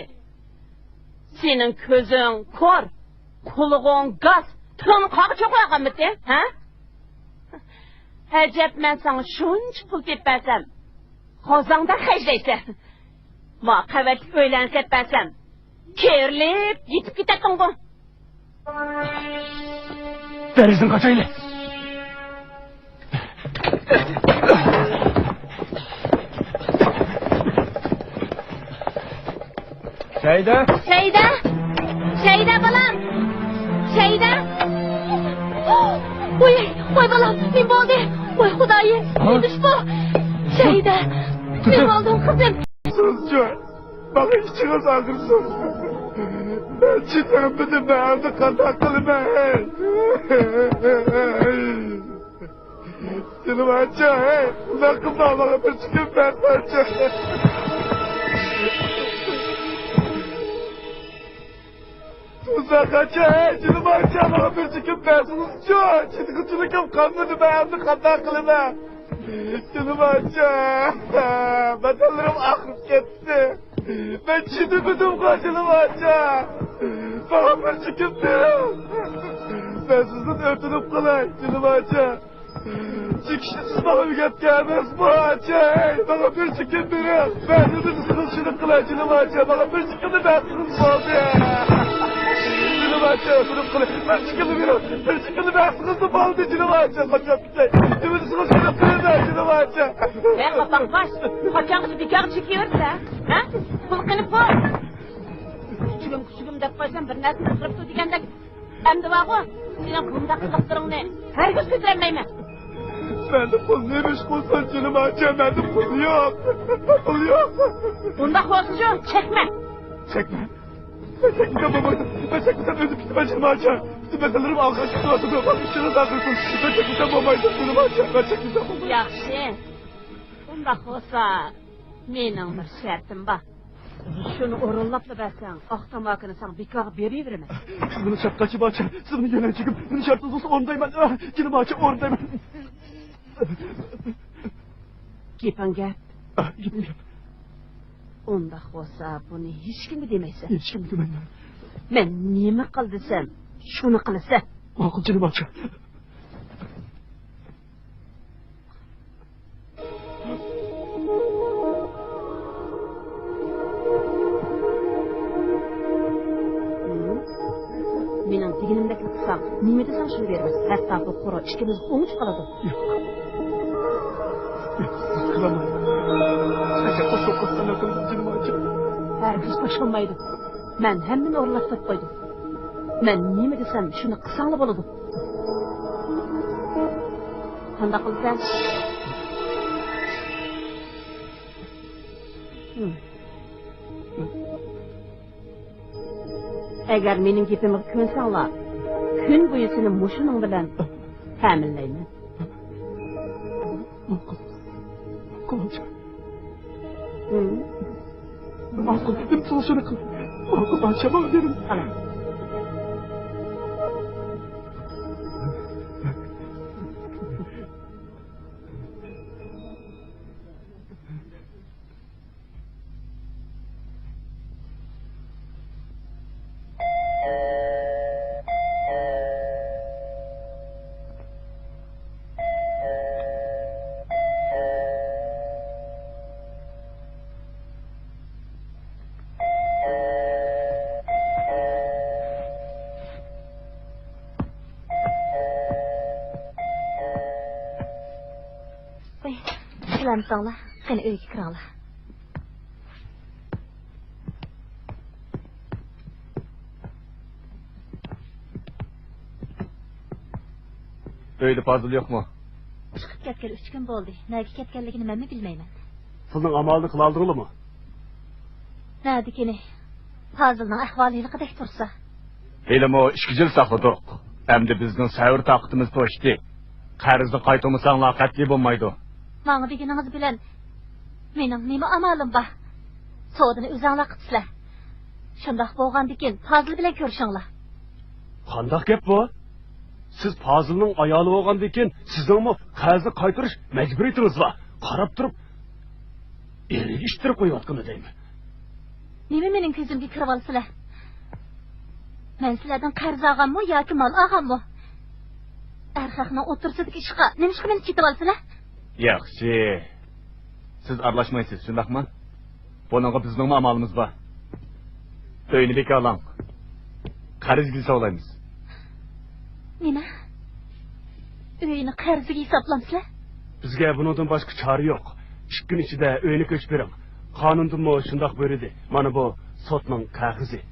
سېنىڭ كۆزۈڭ كور، قۇلىقىڭ گاس، تىلىڭنى قاغا چوقۇۋالغانمىتى، ھە؟ ئەجەب، مەن ساڭا شۇنچە پۇل تېپىپ بەرسەم، غازاڭدا خەجلەيسەن. ما قەۋەتلىك ئۆيلەرنى سېتىپ بەرسەم، كېرىلىپ يېتىپ كېتەتتىڭغۇ. دېرىزىدىن قاچايلى. شەيدە! شەيدە! شەيدە بالام! شەيدە! ۋوي، ۋوي بالام، نېمە بولدى؟ ۋوي خۇدايىم، ھە؟ نېمىش بۇ؟ شەيدە، نېمە بولدۇڭ قىزىم؟ سىزچۇ، ماڭا ئىچىڭىز ئاغرىسۇن. مەن چىدىيالمىدىم، مەن ئەمدى قانداق قىلىمەن؟ جېنىم ئاچا، ھەي، ئۇنداق قىلماڭ، ماڭا بىر چېكىم بەرسەڭچۇ. ئۇنداق ئاچا، ھەي، جېنىم ئاچا، ماڭا بىر چېكىم بەرسىڭىزچۇ. چىدىغۇچىلىكىم قالمىدى، مەن ئەمدى قانداق قىلىمەن؟ جېنىم ئاچا، بەدەنلىرىم ئاغرىپ كەتتى. مەن چىدىمىدىمغۇ، جېنىم ئاچا. ماڭا بىر چېكىم بېرىڭ. مەن سىزدىن ئۆتۈنۈپ قالاي، جېنىم ئاچا. چېكىشنى سىز ماڭا ئۆگەتكەن ئەمەسمۇ، ئاچا؟ ھەي، ماڭا بىر چېكىم بېرىڭ. مەن سىزدىن سىزىلچىلىك قىلاي، جېنىم ئاچا. ماڭا بىر چېكىمنى بەرسىڭىز بولدى. جېنىم ئاچا، ئۆتۈنۈپ قالاي. بىر چېكىمنى بېرىڭ. بىر چېكىمنى بەرسىڭىزمۇ بولدى، جېنىم ئاچا. قاچاپ كېتەي. نېمە دېسىڭىز شۇنداق قىلىمەن، جېنىم ئاچا. ھەي، قاپاقباش، قاچانغىچە بىكارغا چېكىۋېرىسەن، ھە؟ پۇل قېنى پۇل؟ كۈچۈكۈم، كۈچۈكۈم دەپ قويسام، بىر نەرسىنى قىلىپتۇ دېگەندەك. ئەمدى بارغۇ، سېنىڭ بۇنداق قىلىقلىرىڭنى ھەرگىز كۆتۈرەلمەيمەن. مەندە پۇل نېمە ئىش قىلسۇن، جېنىم ئاچا، مەندە پۇل يوق. پۇل يوق. ئۇنداق بولسىچۇ، چەكمە. چەكمە. مەن چەكمىسەم بولمايدۇ. مەن چەكمىسەم ئۆزۈم كېتىمەن، جېنىم ئاچا. پۈتۈن مەسىلىلىرىم ئالغا كېتىۋاتىدۇ. ماڭا ئىشىڭىز ئاغرىسۇن. مەن چەكمىسەم بولمايدۇ، جېنىم ئاچا. مەن چەكمىسەم بولمايدۇ. ياخشى. ئۇنداق بولسا، مېنىڭ بىر شەرتىم بار. شۇنى ئورۇنلاپلا بەرسەڭ، ئاق تاماكىنى ساڭا بىكارغا بېرىۋېرىمەن. سىز مېنى شەپقەتچى بارچە، سىز مېنى يۆلەنچۈكۈم، مېنى شەرتىڭىز بولسا ئورۇندايمەن. جېنىم ئاچا، ئورۇندايمەن. گېپىڭ گەپ. گېپىم گەپ. ئۇنداق بولسا، بۇنى ھېچكىمگە دېمەيسەن. ھېچكىمگە دېمەيمەن. مەن نېمە قىل دېسەم، شۇنى قىلىسەن. ماقۇل، جېنىم ئاچا. ئۇچۇر بېرىمىز. ھەتتا بۇ قورا ئىككىمىزگە ئوڭچە قالىدۇ. ياق. ياق، سىز قىلالمايمەن. ئەگەر قوشۇلۇپ قالسا، نېمە قىلىمەن، جېنىم ئاچا؟ ھەرگىز قوشۇلمايدۇ. مەن ھەممىنى ئورۇنلاشتۇرۇپ قويدۇم. مەن نېمە دېسەم، شۇنى قىلساڭلا بولىدۇ. قانداق قىلىسەن؟ ھىم. ئەگەر مېنىڭ گېپىمگە كۆنسەڭلار، كۈن بويى سېنى مۇشۇنىڭ بىلەن تەمىنلەيمەن. ماقۇل. ماقۇل. ھىم. ماقۇل. دېدىم، شۇنى قىل. ماقۇل، ئاچا، ماڭا بېرىڭ. قاراڭ. سالامەت بولۇڭلار. قېنى، ئۆيگە كىرىڭلار. ئۆيدە پازىل يوقمۇ؟ چىقىپ كەتكىلى ئۈچ كۈن بولدى. نەگە كەتكەنلىكىنى مەنمۇ بىلمەيمەن. پۇلنىڭ ئامالىنى قىلالىدىڭلارمۇ؟ نەدىكىنى؟ پازىلنىڭ ئەھۋالى ھېلىقىدەك تۇرسا. ھېلىمۇ ئىككى يىل ساقلىدۇق. ئەمدى بىزنىڭ سەۋر تاقىتىمىز توشتى. قەرزنى قايتۇرمىساڭلار قەتئىي بولمايدۇ. ماڭا دېگىنىڭىز بىلەن مېنىڭ نېمە ئامالىم بار؟ سودىنى ئۆزۈڭلار قىپسىلەر. شۇنداق بولغاندىكىن پازىل بىلەن كۆرۈشۈڭلار. قانداق گەپ بۇ؟ سىز پازىلنىڭ ئايالى بولغاندىن كېيىن سىزنىڭمۇ قەرزنى قايتۇرۇش مەجبۇرىيىتىڭىز بار. قاراپ تۇرۇپ ئېلىنى ئىتتىرىپ قويۇۋاتقىنى دەيمەن. نېمە مېنىڭ كۆزۈمگە كىرىۋالىسىلەر؟ مەن سىلەردىن قەرز ئالغانمۇ ياكى مال ئالغانمۇ؟ ئەر خەقنىڭ ئوتتۇرىسىدىكى ئىشقا نېمىشقا مېنى چېتىۋالىسىلەر؟ ياخشى. سىز ئارىلاشمايسىز، شۇنداقمۇ؟ بۇنىڭغا بىزنىڭمۇ ئامالىمىز بار. ئۆينى بىكارلاڭ. قەرزگە سولايمىز. نېمە؟ ئۆينى قەرزگە ھېسابلامسىلەر؟ بىزگە بۇنىڭدىن باشقا چارە يوق. ئىككى كۈن ئىچىدە ئۆينى كۆچۈپ بېرىڭ. قانۇندىنمۇ شۇنداق بۇيرۇدى. مانا بۇ سوتنىڭ قەغىزى.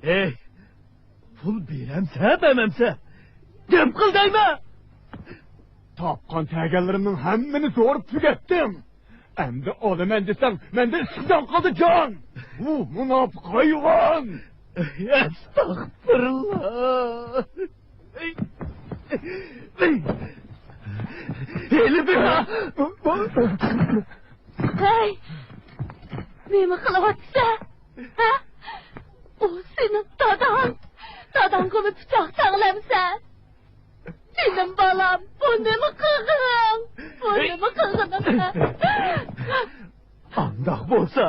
ھەي، پۇل بېرەمسە، بەرمەمسە، گەپ قىل دەيمەن! تاپقان تەگەنلىرىمنىڭ ھەممىنى زورۇپ تۈگەتتىم. ئەمدى ئالىمەن دېسەڭ، مەندىن ئىسسىق جان قالدى، جان! بۇ مۇناپىق ھايۋان! ئەستەغپىرۇللا! ھېلى بىر. ھەي! نېمە قىلىۋاتىسەن؟ ھە؟ ئۇ سېنىڭ داداڭ! داداڭغىمۇ پىچاق تەڭلەمسەن؟ جېنىم بالام، بۇ نېمە قىلغىنىڭ؟ بۇ نېمە قىلغىنىڭ؟ ئانداق بولسا،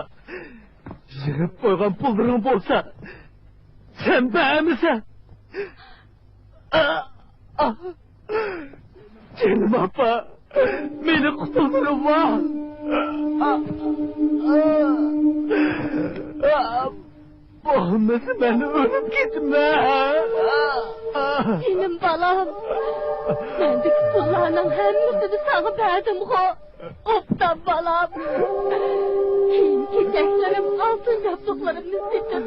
يىغىپ قويغان پۇللىرىڭ بولسا، سەن بەرمىسەڭ. جېنىم ئاپا، مېنى قۇتۇلدۇرۇڭلار. بولمىسا مەن ئۆلۈپ كېتىمەن. جېنىم بالام، مەندىكى پۇللارنىڭ ھەممىسىنى ساڭا بەردىمغۇ. ئوبدان بالام. كىيىم-كېچەكلىرىم، ئالتۇن ياپلىقلىرىمنى سېتىپ.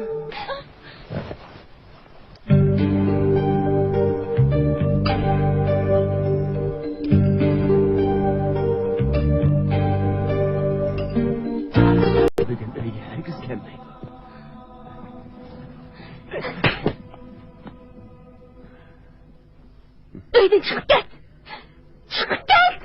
بۈگۈن ئۆيگە ھەرگىز كەلمەيدۇ. ئۆيدىن چىقىپ كەت! چىقىپ كەت!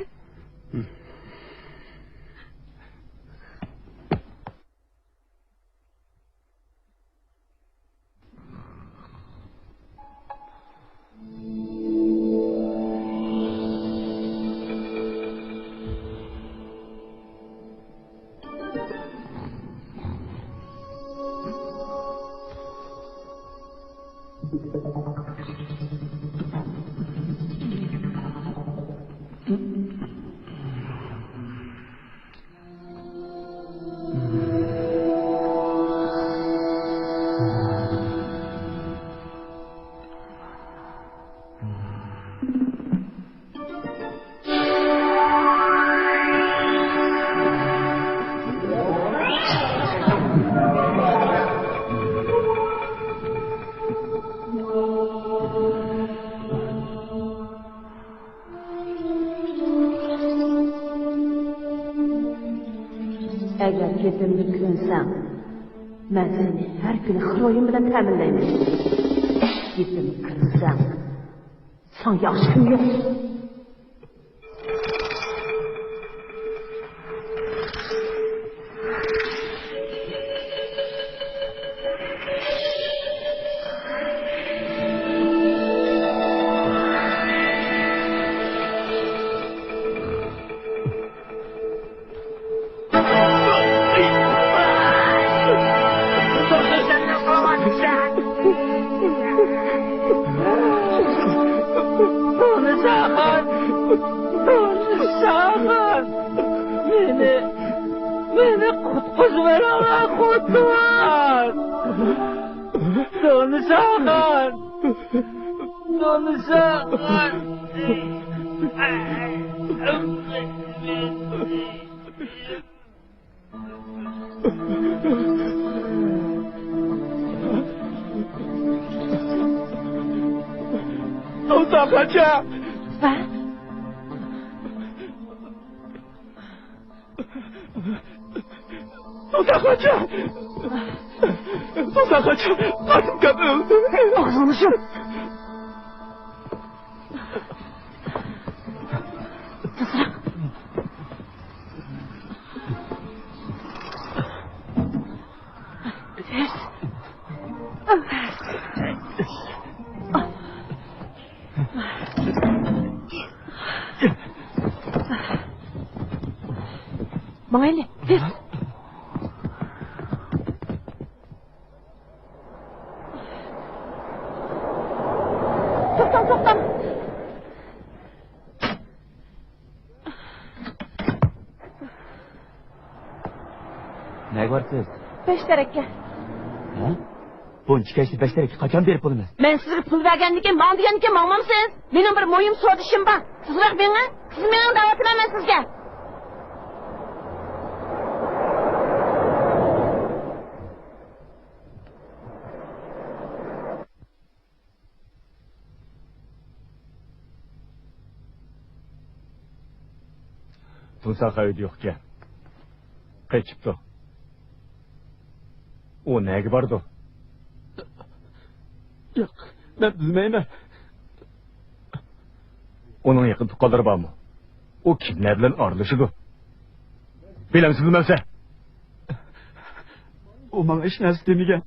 ئەگەر گېپىمگە كۆنسەڭ، مەن سېنى ھەر كۈنى خىرويۇم بىلەن تەمىنلەيمەن. گېپىمگە كىرسەڭ، ساڭا ياخشى كۈن يوق. تونۇشاخان! تونۇشاخان! مېنى، مېنى قۇتقۇزۇۋېرىڭلار، قۇتقۇز! تونۇشاخان! تونۇشاخان! تونۇشاخانچە! ۋە؟ تونۇشاخانچە! تونۇشاخانچە! قاسىمكام ئۆلدى! ئاغزىڭنى يۇم! ماڭايلى، تېز! توختاڭ، توختاڭ! نەگە بارىسىز؟ بەش تەرەككە. ھە؟ بۇنچە كەچتە بەش تەرەككە قاچان بېرىپ بولىمىز؟ مەن سىزگە پۇل بەرگەندىن كېيىن ماڭ دېگەندىن كېيىن ماڭمامسىز؟ مېنىڭ بىر مۇھىم سودا ئىشىم بار. تېزرەك مېڭىڭ. تېز مېڭىڭ دەۋاتىمەن مەن سىزگە. تۇنساخان ئۆيدە يوق ئىكەن. قېچىپتۇ. ئۇ نەگە بارىدۇ؟ ياق، مەن بىلمەيمەن. ئۇنىڭ يېقىن تۇغقانلىرى بارمۇ؟ ئۇ كىملەر بىلەن ئارىلىشىدۇ؟ بىلەمسىز، بىلمەمسەن؟ ئۇ ماڭا ھېچ نەرسە دېمىگەن.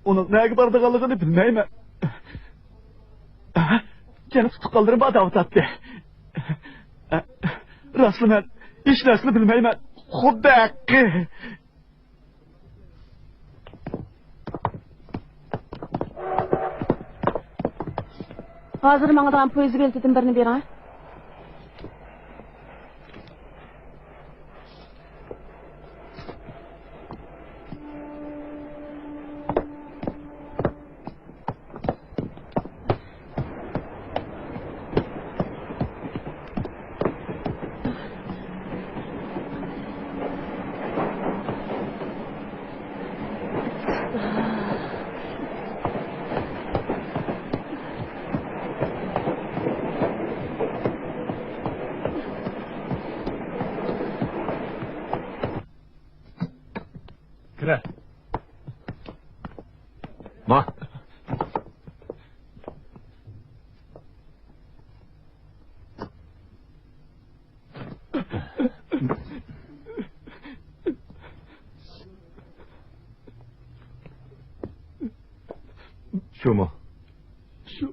ئۇنىڭ نەگە بارىدىغانلىقىنى بىلمەيمەن. يەنە تۇغقانلىرىم بار دەۋاتاتتى. راستلا مەن ھېچ نەرسىنى بىلمەيمەن. خۇددى ھەققى. ھازىر ماڭىدىغان پويىز بېلىتىدىن بىرنى بېرىڭە. كىرە. ما. شۇمۇ؟ شۇ.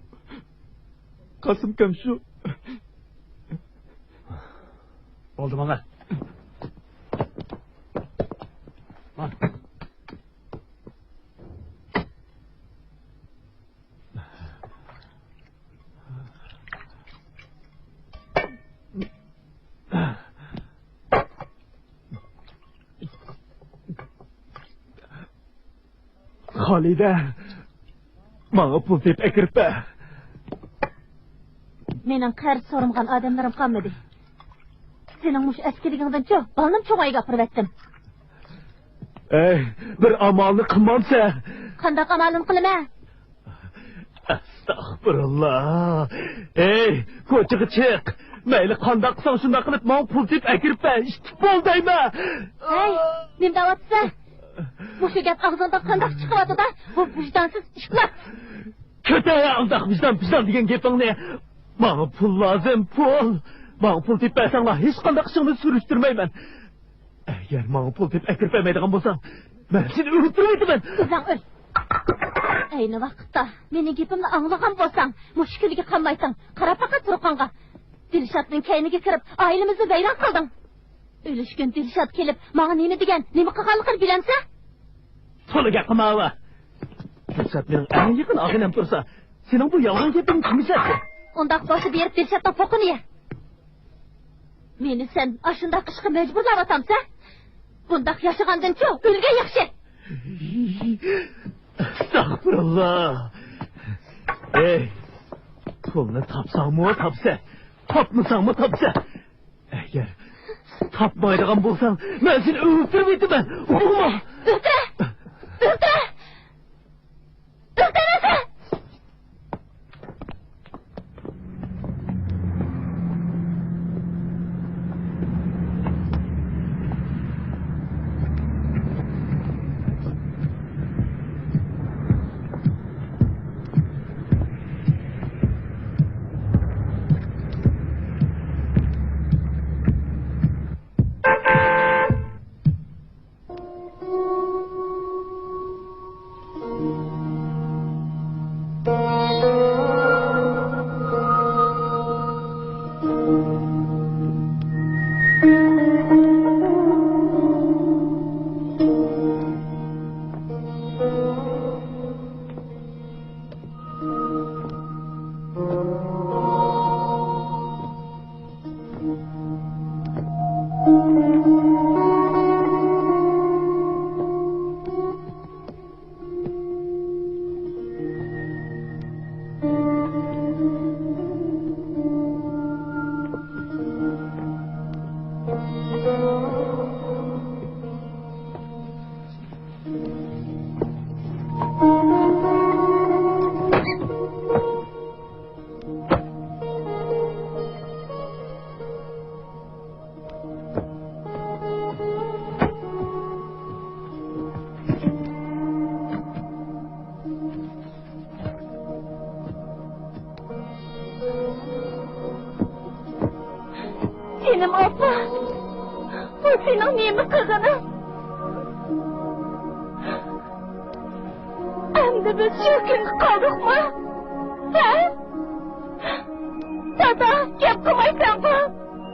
قاسىمكام شۇ. بولدى، ماڭە. ماڭ. خالىدە، ماڭا پۇل تېپىپ ئەكىرىپ بەر. مېنىڭ قەرز سورىمىغان ئادەملىرىم قالمىدى. سېنىڭ مۇشۇ ئەسكىلىكىڭدىنچۇ بالىنىمۇ چوڭ ئۆيگە ئاپىرىۋەتتىم. ئەي، بىر ئامالنى قىلمامسەن؟ قانداق ئامالنى قىلىمەن؟ ئەستەغپۇرۇللا. ئەي، كوچىغا چىق. مەيلى قانداق قىلساڭ شۇنداق قىلىپ ماڭا پۇل تېپىپ ئەكىرىپ بەر، ئىتتىك بول دەيمەن. ھەي، نېمە دەۋاتىسەن؟ مۇشۇ گەپ ئاغزىڭدىن قانداق چىقىۋاتىدۇ؟ بۇ ۋىجدانسىز ئىشلار. كۆتەر ئانداق ۋىجدان، ۋىجدان دېگەن گېپىڭنى. ماڭا پۇل لازىم، پۇل. ماڭا پۇل تېپىپ بەرسەڭلار، ھېچقانداق ئىشىڭنى سۈرۈشتۈرمەيمەن. ئەگەر ماڭا پۇل تېپىپ ئەكىرىپ بەرمەيدىغان بولساڭ، مەن سېنى ئۆلتۈرۈۋېتىمەن. ئۆزۈڭ ئۆل. ئەينى ۋاقىتتا مېنىڭ گېپىمنى ئاڭلىغان بولساڭ، مۇشۇ كۈنگە قالمايسەن. قاراپ باققىن تۇرقۇڭغا. دىلشاتنىڭ كەينىگە كىرىپ، ئائىلىمىزنى ۋەيران قىلدىڭ. ئۆلۈشكۈن دىلشات كېلىپ، ماڭا نېمە دېگەن، نېمە قىلغانلىقىنى بىلەمسەن؟ تولا گەپ قىلما، ھاۋا. دىلشات مېنىڭ ئەڭ يېقىن ئاغىنەم تۇرسا، سېنىڭ بۇ يالغان گېپىڭنى كىم ئىشلەتتى؟ ئۇنداق بولسا، بېرىپ دىلشاتنىڭ پوقىنى يە. مېنى سەن ئاشۇنداق ئىشقا مەجبۇرلاۋاتامسەن؟ بۇنداق ياشىغاندىنچۇ ئۆلگەن ياخشى. ئەستەغپۇرۇللا. ئەي، پۇلنى تاپساڭمۇ تاپسەن، تاپمىساڭمۇ تاپسەن. ئەگەر تاپمايدىغان بولساڭ، مەن سېنى ئۆلتۈرۈۋېتىمەن. ئۇقتۇڭمۇ؟ ئۆلتۈر! ئۆلتۈر! ئۆلتۈر! جېنىم ئاپا، بۇ سېنىڭ نېمە قىلغىنىڭ؟ ئەمدى بىز شۇ كۈنگە قالدۇقمۇ؟ ھە؟ دادا، گەپ قىلمايسەنغۇ؟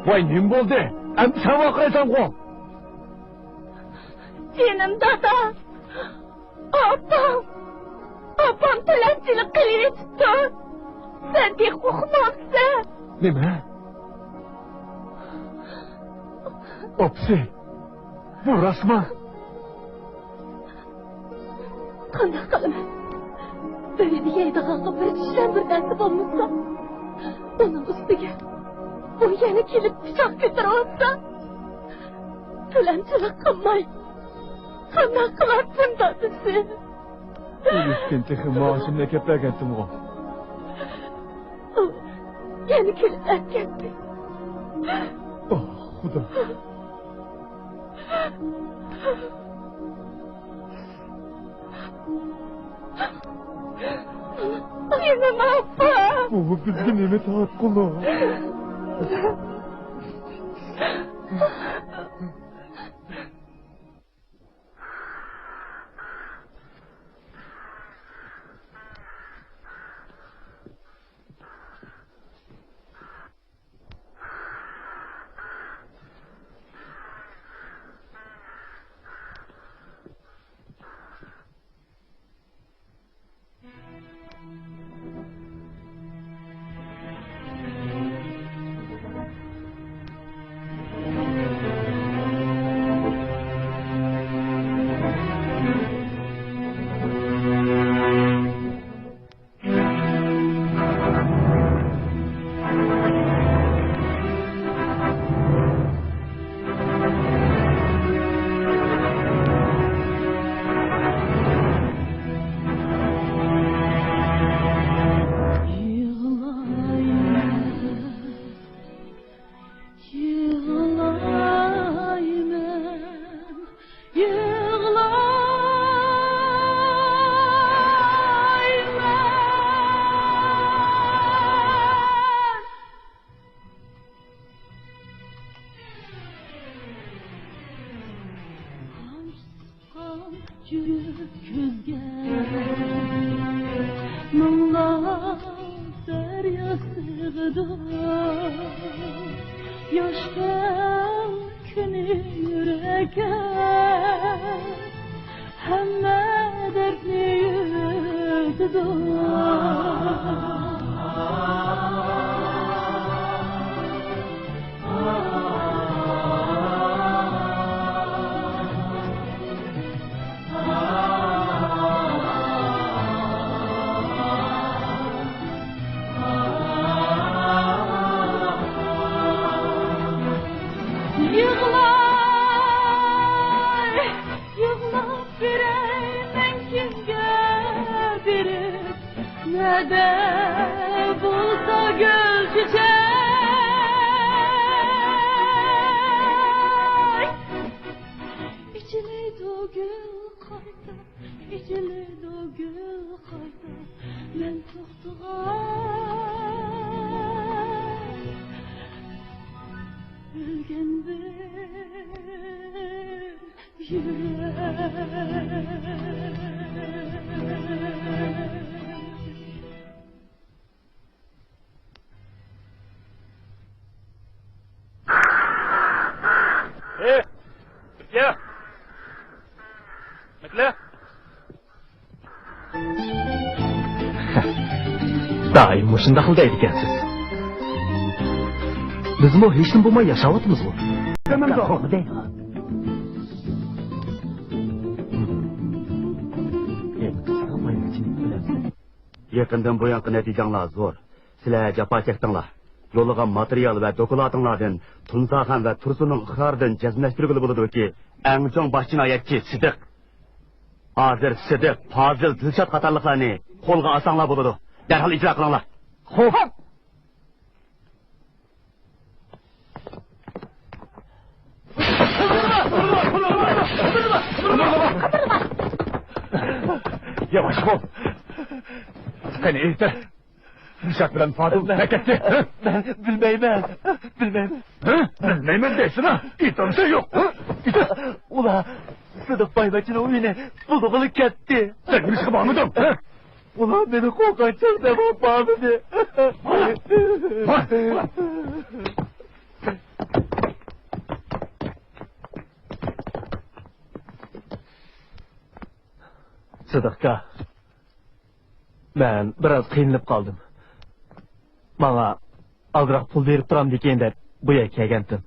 ۋاي، نېمە بولدى؟ ئەمدى سەن ۋارقىرايسەنغۇ؟ جېنىم دادا، ئاپام، ئاپام تىلەمچىلىك قىلىۋېتىپتۇ. سەن تېخى ئۇقماپسەن. نېمە؟ ئاپىسى، بۇ راستمۇ؟ قانداق قىلىمەن؟ ئۆيدە يەيدىغانغا بىر چىشلەم بىر نەرسە بولمىسا، ئۇنىڭ ئۈستىگە ئۇ يەنە كېلىپ پىچاق كۆتۈرۈۋاتسا، تىلەمچىلىك قىلماي قانداق قىلاتتىم، دادىسى؟ ئۆلۈشكىن تېخى مائاشىمنى ئەكەپ بەرگەنتىمغۇ؟ ئۇ يەنە كېلىپ ئەتكەنتى. ئاھ، خۇدا. جېنىم ئاپا! بۇ بىزگە نېمە تارتقۇلۇق؟ كۆزگە مىڭلاپ دەريا سىغىدۇ، ياش كەل كۈنى يۈرەككە ھەممە دەردنى يۈتىدۇ. يىغلاي، يىغلاپ بېرەي مەن كىمگە بېرىپ، نەدە بولسا گۈل چېچەك. ئېچىلىدۇ گۈل قايتا، ئېچىلىدۇ گۈل قايتا. مەن توختىغان ئۆلگەن بىر يۈرەك. ئېي، مەكلە! مەكلە! دائىم مۇشۇنداقلا دەيدىكەنسىز. بىزمۇ ھېچنېمە بولماي ياشاۋاتىمىزغۇ. يېقىندىن بۇيانقى نەتىجەڭلار زور. سىلەر جاپا چەكتىڭلار. يوللىغان ماتېرىيال ۋە دوكلاتىڭلاردىن تۇنساخان ۋە تۇرسۇننىڭ ئىقرارىدىن جەزملەشتۈرگىلى بولىدۇكى، ئەڭ چوڭ باش جىنايەتچى سىدىق، ھازىر سىدىق، پازىل، دىلشات قاتارلىقلارنى قولغا ئالساڭلار بولىدۇ. دەرھال ئىجرا قىلىڭلار. خوپ. ياۋاش بول. قېنى ئېيتە. دىلشات بىلەن پازىل نەگە كەتتى؟ مەن بىلمەيمەن. بىلمەيمەن. ھە؟ بىلمەيمەن دەيسىنا. ئېيتامسەن يوق. ھە؟ ئېيتە. ئۇلار سىدىق بايۋەچچىنىڭ ئۆيىنى بۇزغىلى كەتتى. سەن نېمىشقا بارمىدىڭ؟ ھە؟ ئۇلار مېنى قوغلىغان چاغدا مەن بارمىدىم. سىدىقكا، مەن بىراز قىينىلىپ قالدىم. ماڭا ئازراق پۇل بېرىپ تۇرامدىكىن دەپ بۇ يەرگە كەلگەنتىم.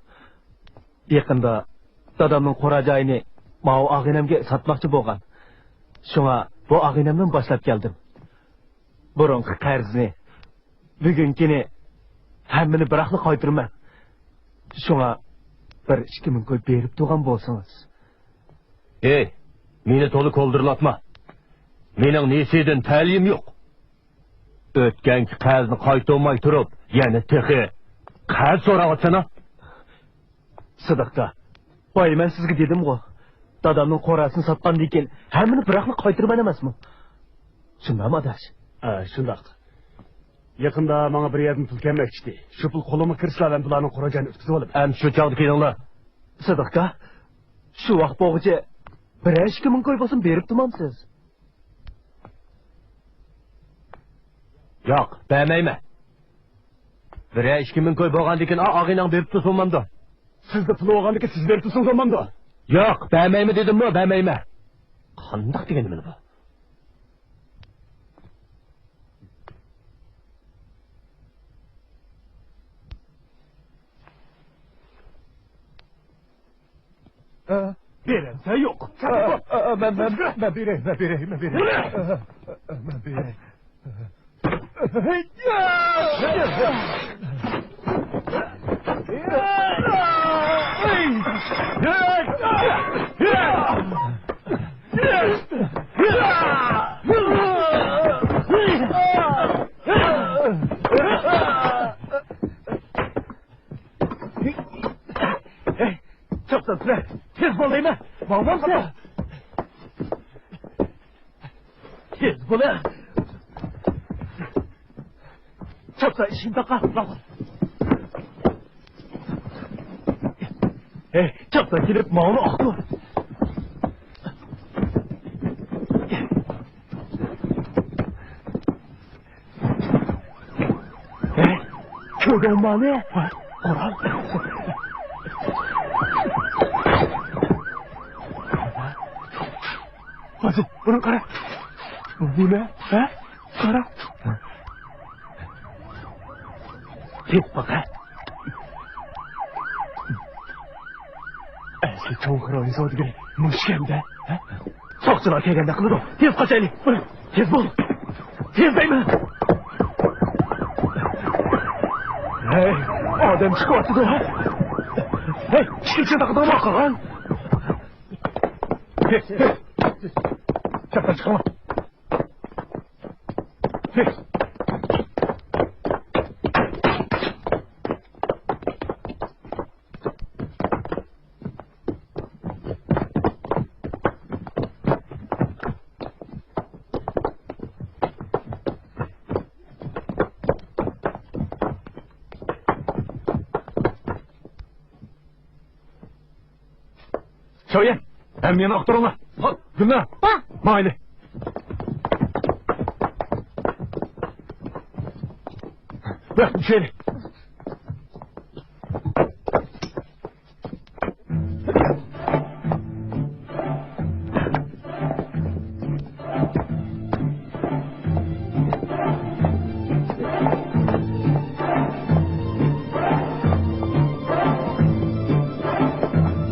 يېقىندا دادامنىڭ قورا جايىنى ماۋۇ ئاغىنەمگە ساتماقچى بولغان. شۇڭا بۇ ئاغىنەمدىن باشلاپ كەلدىم. بۇرۇنقى قەرزنى، بۈگۈنكىنى، ھەممىنى بىراقلا قايتۇرىمەن. شۇڭا بىر ئىككى مىڭ كوي بېرىپ تۇرغان بولسىڭىز. ئېي، مېنى تولا كولدۇرلاتما. مېنىڭ نېسىدىن تەلىيىم يوق. ئۆتكەنكى قەرزنى قايتۇرماي تۇرۇپ، يەنە تېخى قەرز سوراۋاتسانا. سىدىقكا، باي، مەن سىزگە دېدىمغۇ، دادامنىڭ قوراسىنى ساتقاندىن كېيىن ھەممىنى بىراقلا قايتۇرىمەن ئەمەسمۇ؟ شۇنداقمۇ، ئاداش؟ ھە، شۇنداق. يېقىندا ماڭا بىر يەردىن پۇل كەلمەكچىدى. شۇ پۇل قولۇمغا كىرسىلا، مەن بۇلارنىڭ قورا جايىنى ئۆتكۈزۈۋالىمەن. ئەمدى شۇ چاغدا كېلىڭلار. سىدىقكا، شۇ ۋاقىت بولغۇچە بىرەر ئىككى مىڭ كوي بولسۇن بېرىپ تۇرمامسىز؟ ياق، بەرمەيمەن. بىرەر ئىككى مىڭ كوي بولغاندىكىن ئا-، ئاغىنەڭ بېرىپ تۇرسۇن بولمامدۇ؟ سىزدە پۇل بولغاندىكىن سىز بېرىپ تۇرسىڭىز بولمامدۇ؟ ياق، بەرمەيمەن دېدىممۇ، بەرمەيمەن. قانداق دېگەن نېمە بۇ؟ بېرەمسەن يوق؟ مەن، مەن، مەن بېرەي، مەن بېرەي، مەن بېرەي. مەن بېرەي. ھەي، چاپسان سىلەر، تېز بول دەيمەن. ماڭمامسىلەر؟ تېز بولۇڭ. چاپسان ئىشىكنى تاقا، ماڭغىن. ھەي، چاپسان كېلىپ ماڭىنى ئاقتۇر. دومانى. قورال. ھازىر بۇنى قارا. بۇ نە؟ ھە؟ قارا. تېپىپ باق، ھە؟ ئەسلى چوڭ خىرونزو دېگىنى مۇشۇكەن-دە، ھە؟ ساقچىلار كەلگەندەك قىلىدۇ. تېز قاچايلى. تېز بول. تېز دەيمەن. ھەي، ئادەم چىقىۋاتىدۇ، ھە؟ ھەي، ئىشىكنى چاتاقلىدىڭمۇ قالغان؟ ھەي، ھەي. چاتاق چىقىڭلار. شاۋيەن، ھەممىنى ئاختۇرۇڭلار. ھا، گۈلنار. ھا. ماڭايلى. بۇياقتىن چۈشەيلى.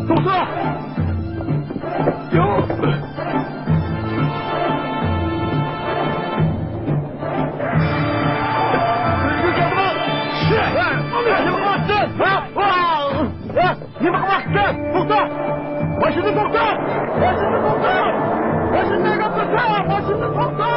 توختا! يوق! نېمە قىلماقچى؟ توختا! ماشىنىنى توختا! ماشىنىنى توختا! ماشىنىنى توختا! ماشىنىنى توختا!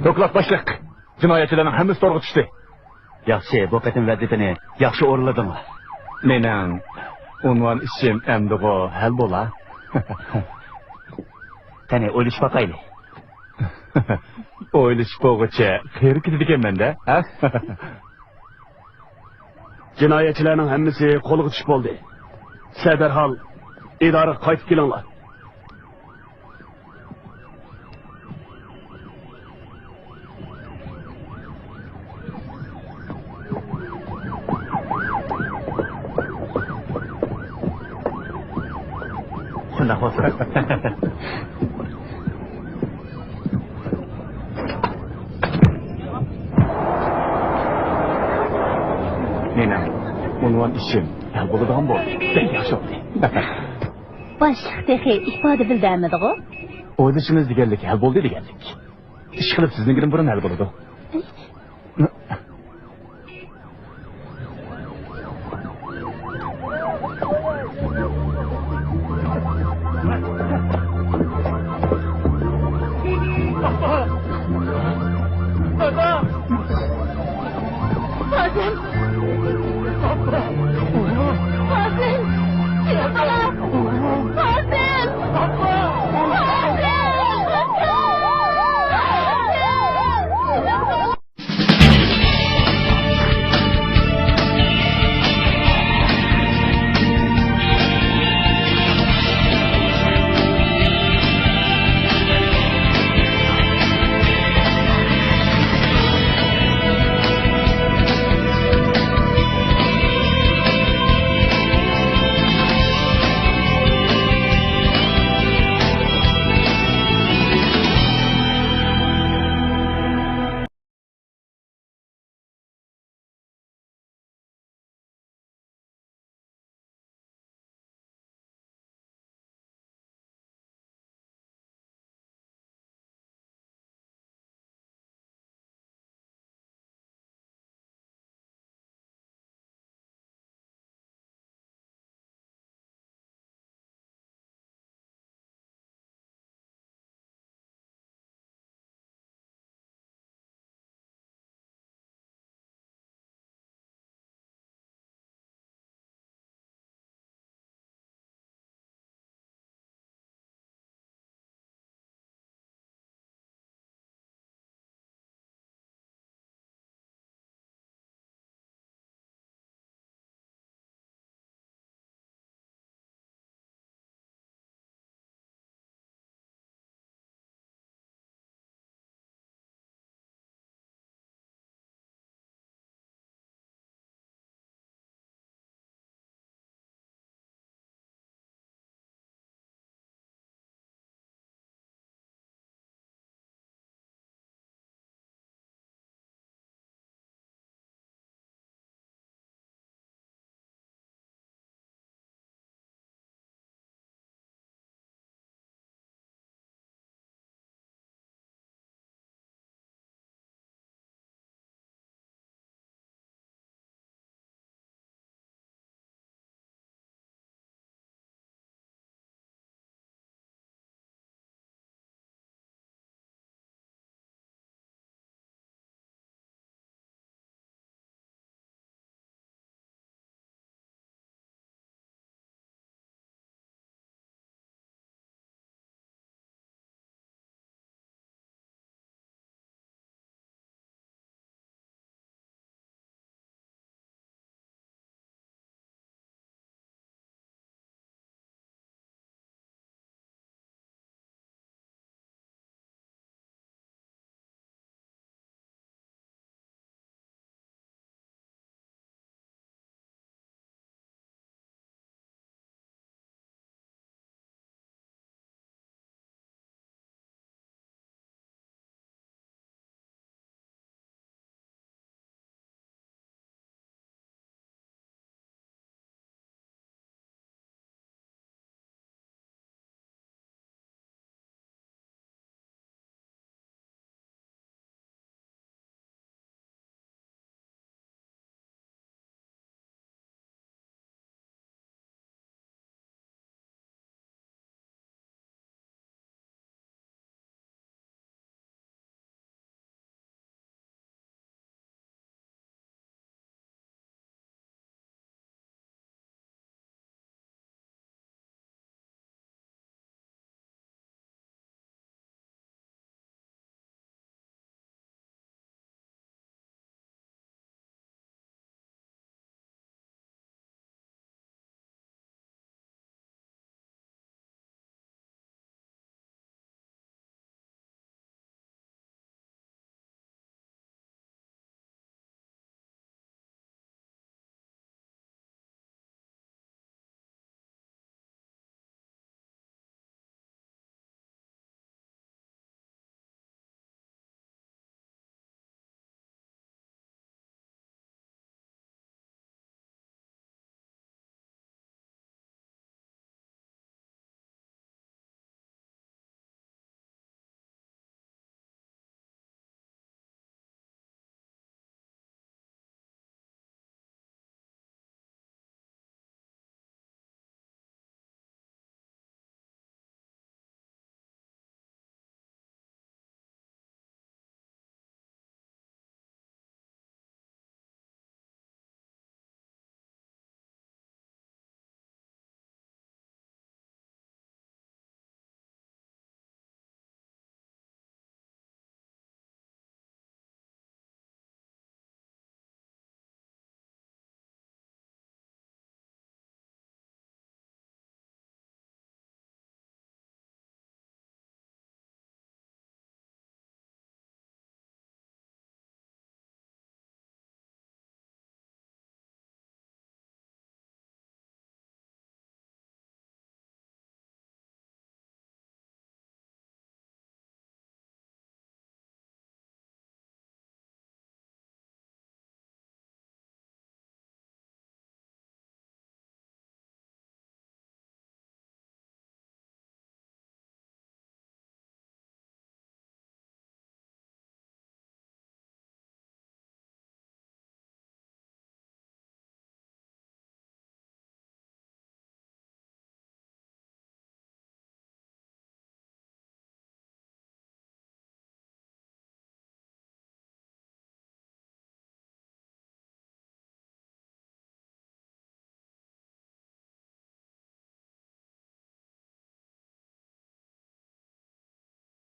دوكلات باشلىق. جىنايەتچىلەرنىڭ ھەممىسى تورغا چۈشتى. ياخشى، بۇ قېتىم ۋەزىپىنى ياخشى ئورۇنلىدىڭلار. مېنىڭ ئۇنۋان ئىشىم ئەمدىغۇ ھەل بولا. قېنى، ئويلىشىپ باقايلى. ئويلىشىپ بولغۇچە قېرىپ كېتىدىكەنمەن-دە، ھە؟ جىنايەتچىلەرنىڭ ھەممىسى قولغا چۈشۈپ بولدى. سىلەر دەرھال ئىدارىگە قايتىپ كېلىڭلار. شۇنداق بولسۇن. مېنىڭ ئۇنۋان ئىشىم ھەل بولىدىغان بولدى. بەك ياخشى بولدى. باشلىق تېخى ئىپادە بىلدۈرمىدىغۇ؟ ئويلىشىڭىز دېگەنلىك ھەل بولدى دېگەنلىك. ئىشقىلىپ سىزنىڭكىدىن بۇرۇن ھەل بولىدۇ.